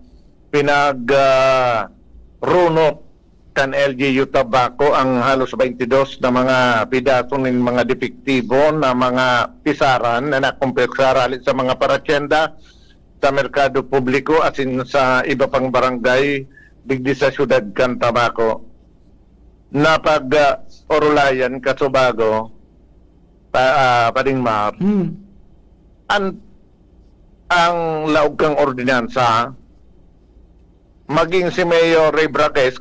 pinag, ah, runot kan L G U Tabaco ang halos twenty-dos na mga pidaso nin mga depektibo na mga pisaran na nakumpiskar hali sa mga parasyenda sa merkado publiko asin sa iba pang barangay digdi sa siyudad kan Tabaco. Napag, ah, orulayan, kasubago, pa, ah, Pading Mar, Hmm. an, ang laog kang ordinansa, maging si Mayor Ray Braques,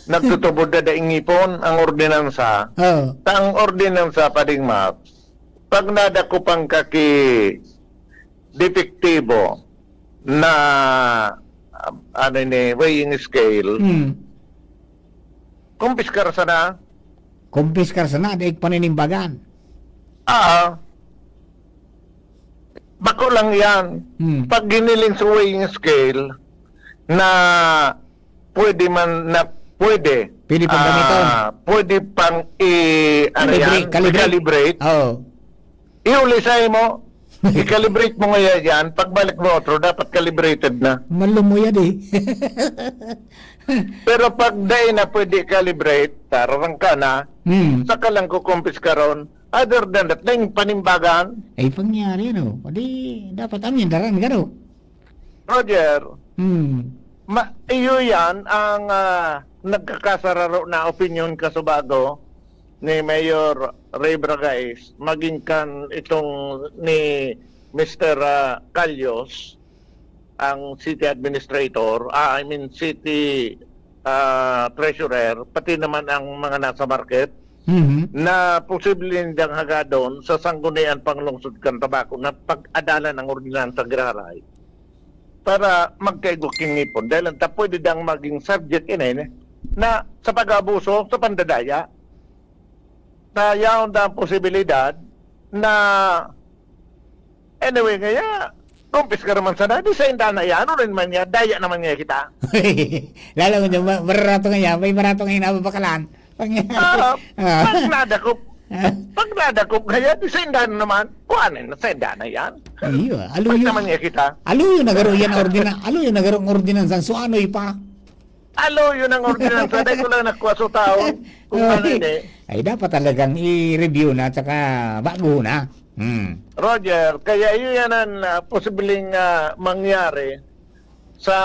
nagtutubod na daing ngipon ang ordinansa. Oo. Ta ang ordinansa, Pading Mar, pag nadakop ang kaki depektibo na, ah, ano ini, weighing scale, Hmm. kumpiskar sana. Kumpiskar sana, daig paninimbagan. Ah, bako lang yan. Hmm. Pag giniling sa weighing scale na pwede man, na pwede, Pwede pang gamiton. ah, pwede pang i-, ano Calibrate, yan, calibrate. i-calibrate. Oo. Iuli sa imo, i-calibrate mo ngaya yan, pagbalik mo otro, dapat calibrated na. Malumuyad eh. Pero pag dai na pwede calibrate, tararang ka na, Hmm. saka lang kukumpiskaron. Other than that, daing panimbagan. Ay, pangyari, ano? Di, dapat amin, daran, garo. Roger, Hmm. ma-, iyo yan ang, ah, nagkakasararo na opinyon, kasubago, ni Mayor Ray Bragais, maging kan itong ni Mister, ah, Calios, ang city administrator, ah, I mean, city, ah, treasurer, pati naman ang mga nasa market, Mhm. na posible nindang hagadon sa sanggunian panglungsod kan Tabaco na pag-adalan ang ordinansang giraray para magkaigwa king ngipon. Dahil ang ta-, pwede dang maging subject ini, ini, na sa pag-aabuso, sa pandadaya. Na yaon da ang posibilidad na, anyway, ngaya, kumpiskar man sana, di sainda na yan, ano rin man yan, daya naman niya kita. Lalo mo dyan, ma-, mararato nga yan, may marato nga yan, nababakalan. Pag, Ah, ah. pag nadakop, pag nadakop ngaya, di sainda na naman, kuhanin na sainda na yan. Iyo, Pag aluyo. naman niya kita. Aluyo na garo yan, ordina-, aluyo na garo ang ordinansa, so anoy pa? Alo, yun ang ordinansa. Dahil ko lang nakuha sa taon. Kung ano Ay, yun eh. ay, dapat talagang i-review na at saka bago na. Hmm. Roger, kaya yun yan ang, ah, posibleng, ah, mangyari sa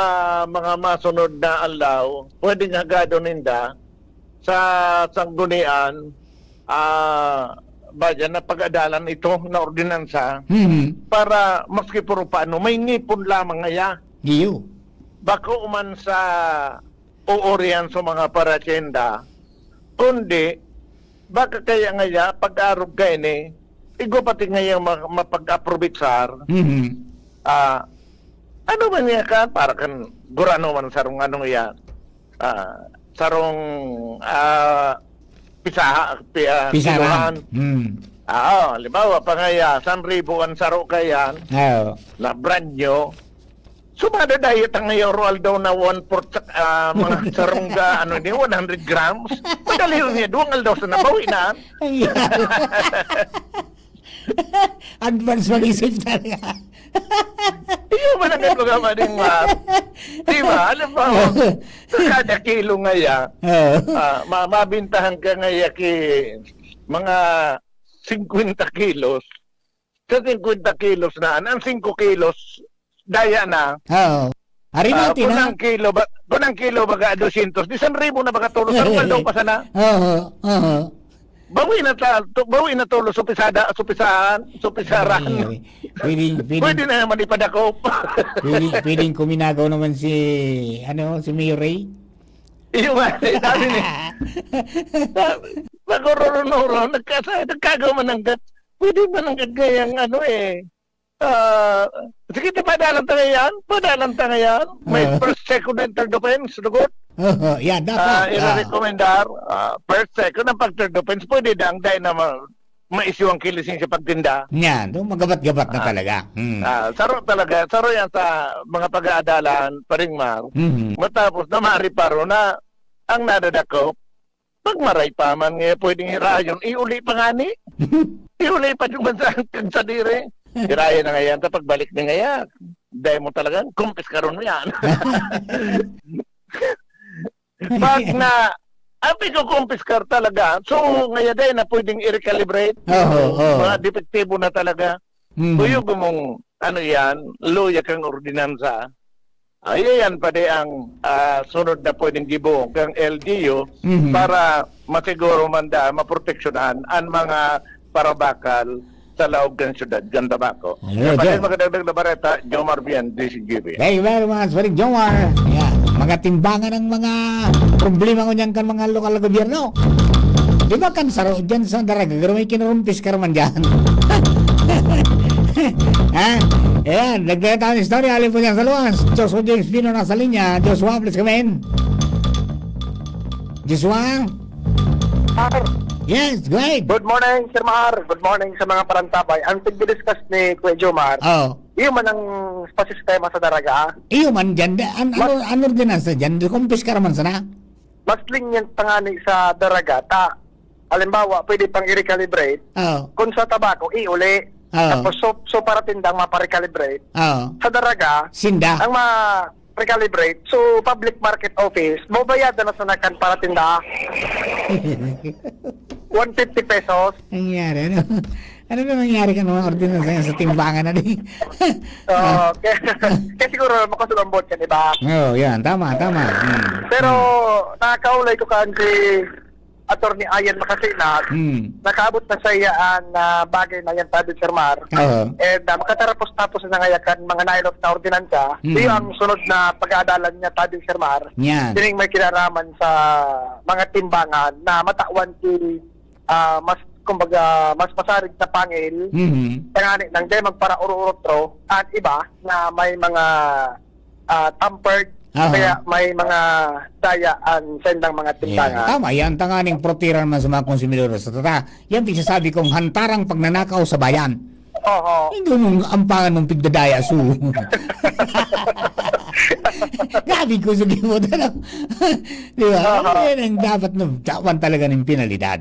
mga masunod na aldaw. Pwedeng hagadon ninda sa sanggunian, ah, ba, dyan na pag-adalan ito na ordinansa Mhm. para maski puro paano, may ngipon lamang ngaya. Iyo. Bako man sa uurihan sa mga parasyenda, kundi baka kaya ngaya pag-arog kaini, igwa pati ngaya ma-, mapag-aprobitsar. Mhm. Ah, ano man niya ka, para kan gurano man sarong ano yan, ah, sarong, ah, pisaha, pi-, ah, Pisaran. kiluhan. Hmm. Ah, oh, halimbawa, pa ngaya, san ribo ang saro kayan, Oo. na brand new, Sumada diet ang ngayon, aldaw na one-fourth sa, ah, mga sarungga, ano ni, one hundred grams. Madali yun niya, duwang aldaw sa nabawi na. Ay. Advance mag-isip talaga. Iyo man ang mga mading ma-, di ba? Alam mo, sa kada kilo ngaya, Oo. ah, ma-, mabintahan ka ngaya ki mga singkwenta kilos. Sa singkwenta kilos na, ang singko kilos, daya na. Oo. Ari Ah, natin, kung ha? ang kilo ba, kung ang kilo baga dosyentos, di san ribo na baga tulos, ang Oo. aldaw pa sana. Oo, oo. Bawi na ta, to, bawi na tulos, upisada, supisahan, supisaran. Ay, ay. Pwedeng, pwedeng, Pwede na naman ipadakop. Pwedeng, pwedeng kuminagaw naman si, ano, si Mayor Ray. Iyo nga, eh, sabi ni, nagururunuro, nagkasa-, nagkagaw mananggad. Pwede mananggad ngayang ano eh. Ah, sige, di padalan ta ngayon? Padalan ta ngayon? May Ah. first, second, and third offense, dugot. Oo, yan, dapat. Ah, Ah. irerekomendar, ah, first, second, ang pag third offense, pwede dang dahil na ma-, ma-issue ang kilising sa pagtinda. Yan, yung magabat-gabat na Ah. talaga. Hmm. Ah, saro talaga, saro yan sa mga pag-aadalan, paring Mar. Mhm. Matapos na mariparo na ang nadadakop, pag maray pa man nga pwedeng hirayon, iuli pa nga ni. Iuli pa yung bansa hanggang sa dire. Hirayon na ngayon, sa pagbalik na ngayon, dahil mo talagang kumpiskaron mo yan. Pag na, ang pagkukumpiskar talaga, so, ngayon dahil na pwedeng i-recalibrate, Oo, oo. mga depektibo na talaga. Mhm. Kuyog mong, ano yan, luya kang ordinansa. Ay, yan pa di ang, ah, sunod na pwedeng gibo kang L G U Mhm. para masiguro man daan, maproteksyonan ang mga parabakal sa laog kan syudad kan Tabaco. Ayun, Yan pa din ayun. Magdagdag na bareta, Jomar Bien, D C G B. Thank you very much, Paring Jomar. Yan. Mga timbangan ang mga problema ko niyan kan mga lokal na gobyerno. Di ba kan saro dyan sa Daraga, pero may kinurumpis ka naman dyan. Ha? Ayan, nagdala tayo ng istorya. Alin po dyan sa luwas? Joshua James Pino nasa linya. Joshua, please come in. Joshua? Sir. Yes, go ahead. Good morning, Sir Mar. Good morning sa mga parantabay. Ang tigdi-discuss ni Kuya Jomar, Oh. iyo man ang pasistema sa Daraga. Iyo man dyan. Da-, an-, ano, Mas- ano din nasa dyan? Kumpis ka naman sana? Mas lenient pa nga ni sa Daraga. Ta, halimbawa, pwede pang i-recalibrate. Oh. Kung sa Tabaco, iuli. Oh. Tapos, so, so para tindang maparecalibrate. Oh. Sa Daraga, Sinda. ang ma-recalibrate, so public market office, mabayad na sa nakan para tinda. One fifty pesos. Nangyari, ano? Ano ba nangyari ka naman, ordinansa yan sa timbangan na di? Oo, kaya, kaya siguro makusog ang board yan, di ba? Oo, yan. Tama, tama. Hmm. Pero, Hmm. nakakaulay ko kan si Attorney Ian Macasinat, Hmm. nakaabot na sa iya ang, ah, bagay na yan, tabi, Sir Mar. Oo. And, ah, makatarapos-tapos na ngayon kan mga nailot na ordinansa. Hmm. Iyo ang sunod na pag-aadalan niya, tabi, Sir Mar. Yan. Sining may kinaraman sa mga timbangan na matawan ki, ah, mas, kumbaga, mas masarig na pangil. Mhm. Tangani nang dai magpara-uro-urotro ang iba na may mga, ah, tampered, Aha. kaya may mga daya ang sendang mga Yan. timbangan. Tama, yan tanganing proteksyonan man sa mga konsumidor sa tata. Yan, pigsasabi kong hantarang pagnanakaw sa bayan. Oho. Hindi mong ampangan mong pigdadaya, so. Grabe ko sa gimot, ano? Di ba? Oho. Yan ang dapat na, dapat talaga ng penalidad.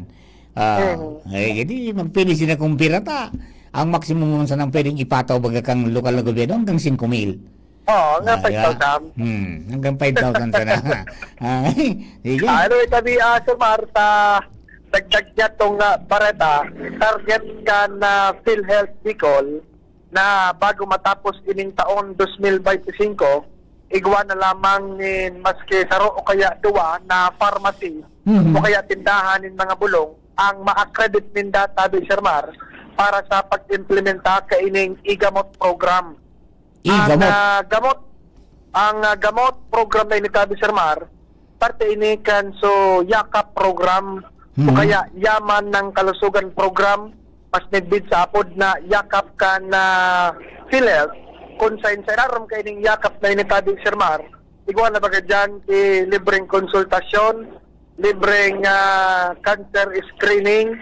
Ah, Mhm. eh, di magpili sila kung pirata. Ang maximum naman sanang pwedeng ipataw baga kang lokal na gobyerno hanggang singko mil. Oo, nga Ah, di ba? five thousand. Hmm, hanggang five thousand sana. Ah, sige. Ah, anyway, tabi, ah, Sir Mar, sa dagdag niya tong, ah, bareta, target kan, ah, PhilHealth Bicol na bago matapos ining taon dos mil bente singko, igwa na lamang nin maski saro o kaya duwa na pharmacy Mhm. o kaya tindahan nin mga bulong ang ma-accredit ninda, tabi, Sir Mar, para sa pag-implementa kaining e-gamot program. Ang, E-gamot. ah, gamot, ang, ah, gamot program na ini, tabi, Sir Mar, parte ini kan so YAKAP program o Mhm. kaya Yaman ng Kalusugan program, mas midbid sa apod na YAKAP kan, ah, PhilHealth. Kung sa, sa irarom kaining YAKAP na ini, tabi, Sir Mar, igwa na baga dyan, eh, libreng konsultasyon, libreng, ah, cancer screening,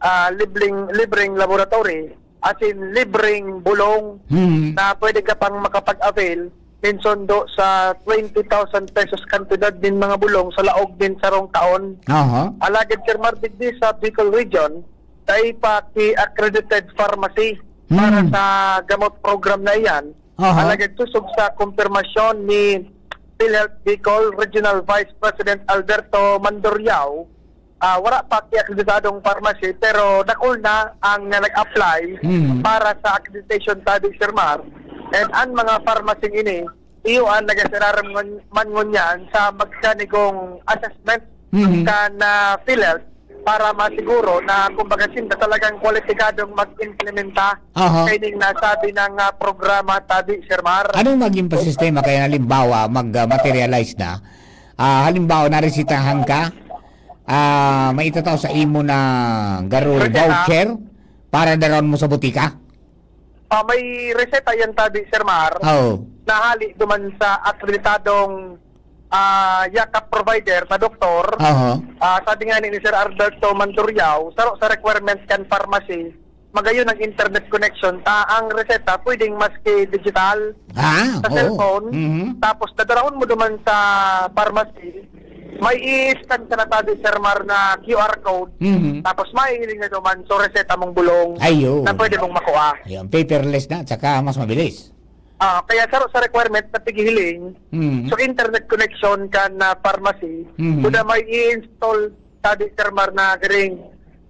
ah, libreng, libreng laboratory, as in libreng bulong Hmm. na pwede ka pang makapag-avail nin sundo sa twenty thousand pesos kantidad nin mga bulong sa laog nin sarong taon. Aha. Alagad, Sir Mar, digdi sa Bicol Region, dai pa ki accredited pharmacy para Hmm. sa gamot program na iyan. Aha. Alagad sosog sa kumpirmasyon ni PhilHealth Bicol Regional Vice President Alberto Manduriao, ah, wala pa ki akreditadong pharmacy, pero dakul na ang nag-apply Hmm. para sa accreditation, tabi, Sir Mar. And ang mga pharmacy ini, iyo ang nagasiraram ngun-, man ngunyan sa magkanigong assessment Mhm. kan, ah, PhilHealth para masiguro na, kumbaga, sinda talagang kwalipikadong mag-implementa Aha. kaining nasabi ng, ah, programa, tabi, Sir Mar. Anong maging pasistema kaya, halimbawa, mag, ah, materialize na? Ah, halimbawa, naresitahan ka, ah, may itatao sa imo na garo Reseta. voucher para daraon mo sa butika? Ah, may reseta yan, tabi, Sir Mar, Oo. na hali duman sa akreditadong, ah, yakap provider na doktor. Aha. Ah, sabi nga ni Sir Alberto Manduriao, saro sa requirements kan pharmacy, magayon ang internet connection. Ta, ang reseta pwedeng maski digital, Ah, sa oo. cellphone. Mhm. Tapos dadarahon mo duman sa pharmacy, may i-scan ka na, tabi, Sir Mar, na Q R code. Mhm. Tapos mahihiling na duman, so reseta mong bulong Ayun. na pwede mong makuha. Ayun, paperless na, tsaka mas mabilis. Ah, kaya saro sa requirement na tighihiling, Mhm. so internet connection kan, ah, pharmacy, Mhm. kuda may i-install, tabi, Sir Mar, na garing,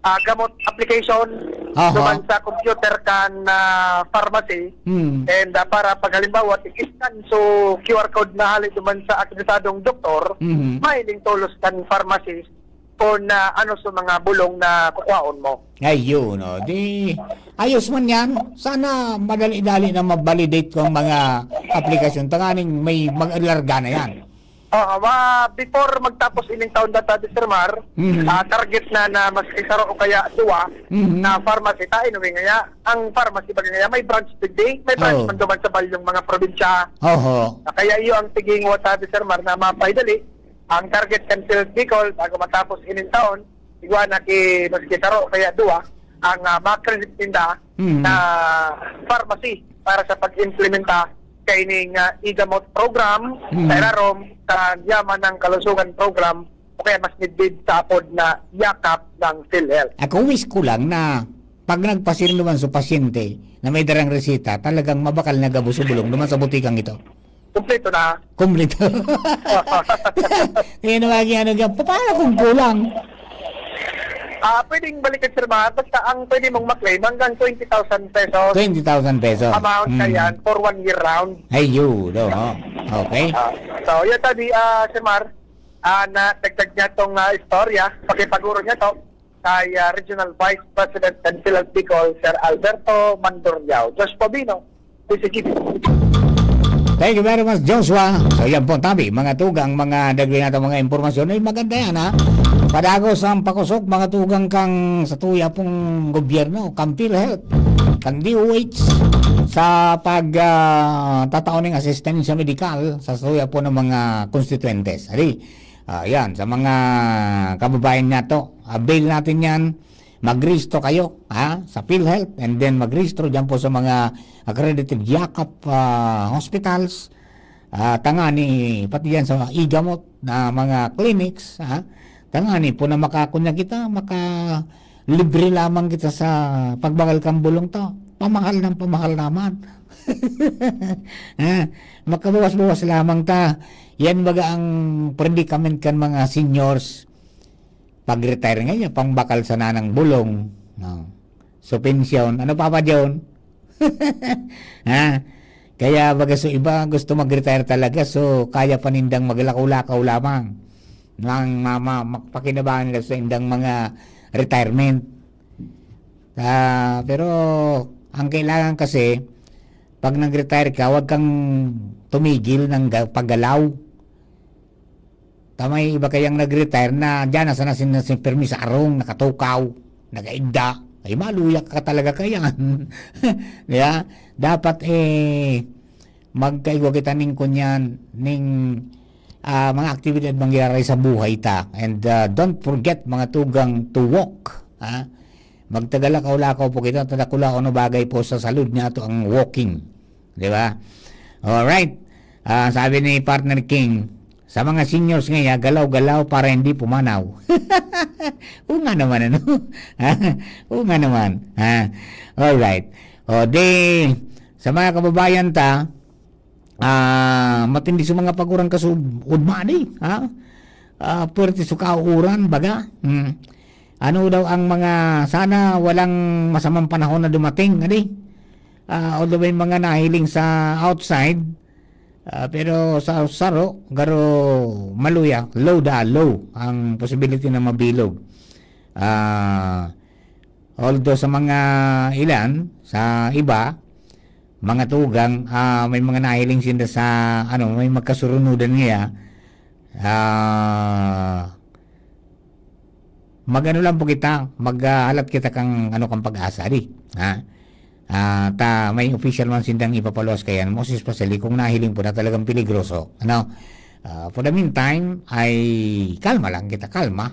ah, gamot application Aha. duman sa computer kan, ah, pharmacy. Hmm. And, ah, para pag halimbawa, tig-scan, so Q R code na hali duman sa akreditadong doktor, Mhm. mahiling tolos kan pharmacist kung, ah, ano sa mga bulong na kukuhaon mo. Ayun, oh. Di, ayos man yan. Sana madali-dali na ma-validate ko ang mga aplikasyon. Tanganing may mag-alarga na yan. Oo, ma-, before magtapos ining taon, data, Sir Mar, Mhm. ah, target na, na mas isaro o kaya duwa Mhm. na pharmacy. Ta, anyway, ngaya, ang pharmacy ba ngaya, may branch digdi, may branch Oo. man duman sa balyong mga probinsya. Oho. Ah, kaya iyo ang tiging wata, Sir Mar, na mapaidali ang target kan PhilHealth Bicol bago matapos ining taon, igwa na ki, maski saro o kaya duwa, ang, ah, ma-credit ninda Mhm. na pharmacy para sa pag-implementa kaining, ah, e-gamot program Mhm. sa irarom sa Yaman ng Kalusugan Program o kaya mas midbid sa apod na yakap ng PhilHealth. Ako, wish ko lang na pag nagpasirno man sa pasyente na may darang reseta, talagang mabakal na gabos o bulong naman sa butikang ito. Kumpleto na. Kumpleto. Yan ang lagi, ano, ga-, pa-, paano kung kulang? Ah, pwedeng balikan, Sir Mar. Basta ang pwede mong maklaim hanggang twenty thousand pesos Twenty thousand pesos. amount na Mm. yan for one year round. Ay, yun, no, ho. Okay. Ah, so, yun, tabi, ah, Sir Mar, ah, na dagdag niya tong, ah, istorya, pakipaguro niya to kay, ah, Regional Vice President ng PhilHealth Bicol, Sir Alberto Mandurriao. Josh Pabino, P C G. Thank you very much, Joshua. So, yan po, tabi, mga tugang, mga dagwin natin, mga impormasyon. Ay, maganda yan, ha? Padagos ang pakosok, mga tugang, kang sa tuya pong gobyerno, kang PhilHealth, kang D O H, sa pag, ah, tataon ng asistensya medikal sa tuya po ng mga konstituentes. Ali, ah, yan, sa mga kababayan niya to, avail natin yan. Magrehistro kayo, ha, sa PhilHealth, and then magrehistro diyan po sa mga accredited yakap, ah, hospitals, ah, tangani pati diyan sa mga e-gamot na mga clinics, ha, tangani po na makakunya kita, maka-, libre lamang kita sa pagbakal kan bulong ta. Pamahal ng pamahal naman. Ha? Makabawas-bawas lamang ta. Yan baga ang predicament kan mga seniors. Pag-retire ngayon, pangbakal sana ng bulong. No? So, pensyon. Ano pa ba, John? Ha? Kaya baga, so, iba gusto mag-retire talaga, so kaya pa nindang maglakaw-lakaw lamang. Nang ma-, ma-, mapakinabangan nila sa indang mga retirement. Ah, pero ang kailangan kasi, pag nag-retire ka, wag kang tumigil ng ga-, paggalaw. Ta may iba kayang nag-retire na diyan, nasa, nasa, nasa pirmi sa arong, nakatukaw, nagaigda. Ay, maluya ka talaga kayan. Di ba? Dapat, eh, magkaigwa kita ning kunyan, ning, ah, mga aktibidad mangyayari sa buhay ta. And, ah, don't forget, mga tugang, to walk. Ha? Magtagalakaw-lakaw po kita, ta dakula ano bagay po sa salud niya to ang walking. Di ba? Alright. Ah, sabi ni Partner King, sa mga seniors ngayon, galaw-galaw para hindi pumanaw. Oo nga naman, ano? Oo nga naman. Ha? Alright. O, di, sa mga kababayan ta, ah, matindi sa mga pagurang kasud-, udma di, ha? Ah, puwerte sa kauuran, baga. Hmm. Ano daw ang mga, sana walang masamang panahon na dumating, adi? Ah, although may mga nahiling sa outside, ah, pero sa saro, garo maluya, low da, low ang possibility na mabilog. Ah, although sa mga ilan, sa iba, mga tugang, ah, may mga nahiling sinda sa, ano, may magkasurunudan niya. Ah, mag-ano lang po kita, maghalat kita kang, ano, kang pag-asa, di? Ha? Ah, ta may official man sindang ipapaluwas kaiyan, most especially kung nahiling po na talagang peligroso, ano? Ah, for the meantime, ay kalma lang kita, kalma.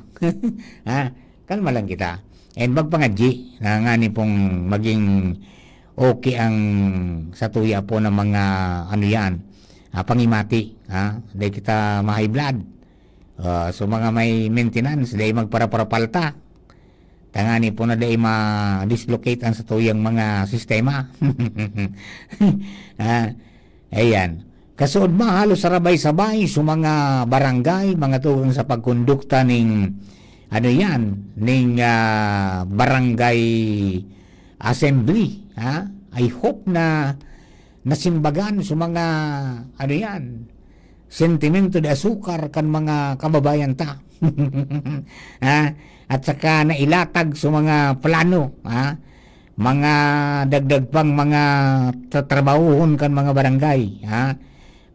Ha? Kalma lang kita. And magpangadyi na ngani pong maging okay ang satuya po ng mga, ano yan, ah, pangimati, ha? Dai kita ma-high blood. Ah, so mga may maintenance, dai magparaparapalta. Tangani po na dai ma-dislocate ang satuyang mga sistema. Ah, ayan. Kasuod ma, halos sarabay-sabay sa mga barangay, mga tugang sa pagkondukta ning, ano yan, ning, ah, barangay assembly, ha? I hope na nasimbagan sa mga, ano yan, sentimento de asukar kan mga kababayan ta. Ha? At saka nailatag sa mga plano, ha? Mga dagdag pang mga tatrabahuhon kan mga barangay, ha?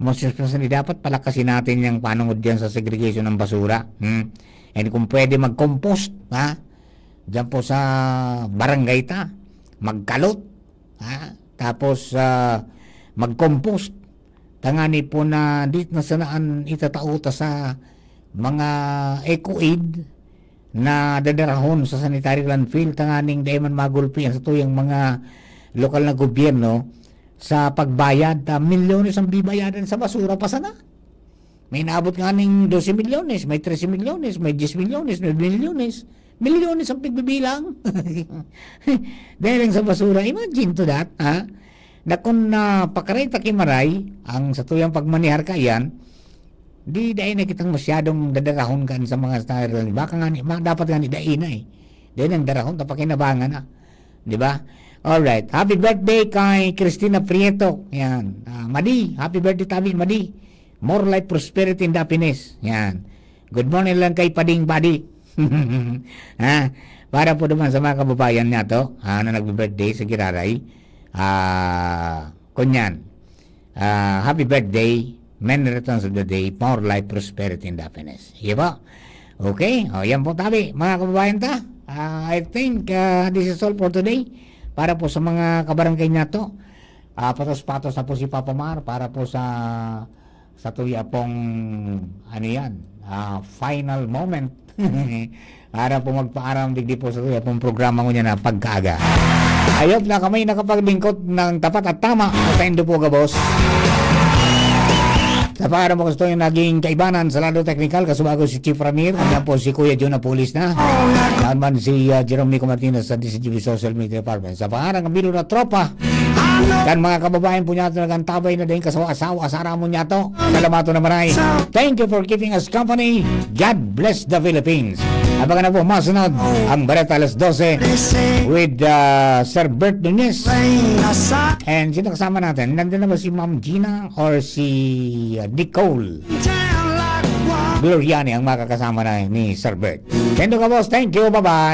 Most especially, dapat palakasin natin yung panungod diyan sa segregation ng basura. Hmm? And kung pwede, mag-compost, ha? Diyan po sa barangay ta, magkalot, ha? Tapos, ah, mag-compost. Tangani po na di na sanaan itatao ta sa mga eco-aid na dadarahon sa sanitary landfill, tanganing dai man magulpi ang satuyang mga lokal na gobyerno sa pagbayad. Ah, milyones ang bibayadan sa basura pa sana. May naabot nga ning dose milyones, may trese milyones, may diyes milyones, nuebe milyones. Milyones ang pigbibilang. Dahil lang sa basura. Imagine to that, ha? Na kung napakaray ta ki maray, ang satuyang pagmanihar kaiyan, di dai na kitang masyadong dadarahon kan sa mga style. Baka nga ni, ma-, dapat nga ni dai na eh. Dai nang darahon, tapakinabangan na. Di ba? Alright. Happy birthday kay Christina Prieto. Yan. Ah, Madi, happy birthday tabi, Madi. More life, prosperity, and happiness. Yan. Good morning lang kay Pading Badi. Ha? Para po naman sa mga kababayan nato, ha, na nagbe-birthday sa giraray. Ah, kunyan. Ah, happy birthday, many returns of the day, more life, prosperity, and happiness. Iyo po. Okay? O, yan po tabi, mga kababayan ta. Ah, I think, ah, this is all for today. Para po sa mga kabarangay nato, ah, patos-patos na po si Papa Mar para po sa, sa tuya pong, ano yan, ah, final moment. Para po magpaaram digdi po sa tuya pong programa ngunyan na pagkaaga. I hope na kami nakapaglingkod ng tapat at tama. Sa indo po, gabos. Sa pangaran po gusto yung naging kaibanan sa lado technical, kasubago si Chief Ramir, andyan po si Kuya Jun Apulis na. Saan man si, ah, Jerome Nico Martinez sa D C G B Social Media Department. Sa pangaran ng Bilo na Tropa, kan mga kababayan po niya talagang tabay na dahil kasawa-asawa sa aramon niya to. Salamato na maray. Thank you for keeping us company. God bless the Philippines. Abangan na po masunod ang Bareta alas dose with, ah, Sir Bert Nunez. And sino kasama natin? Nandun na ba si Ma'am Gina or si, ah, Nicole Gloriani ang makakasama na ni Sir Bert? Kendo ka, boss. Thank you. Bye-bye.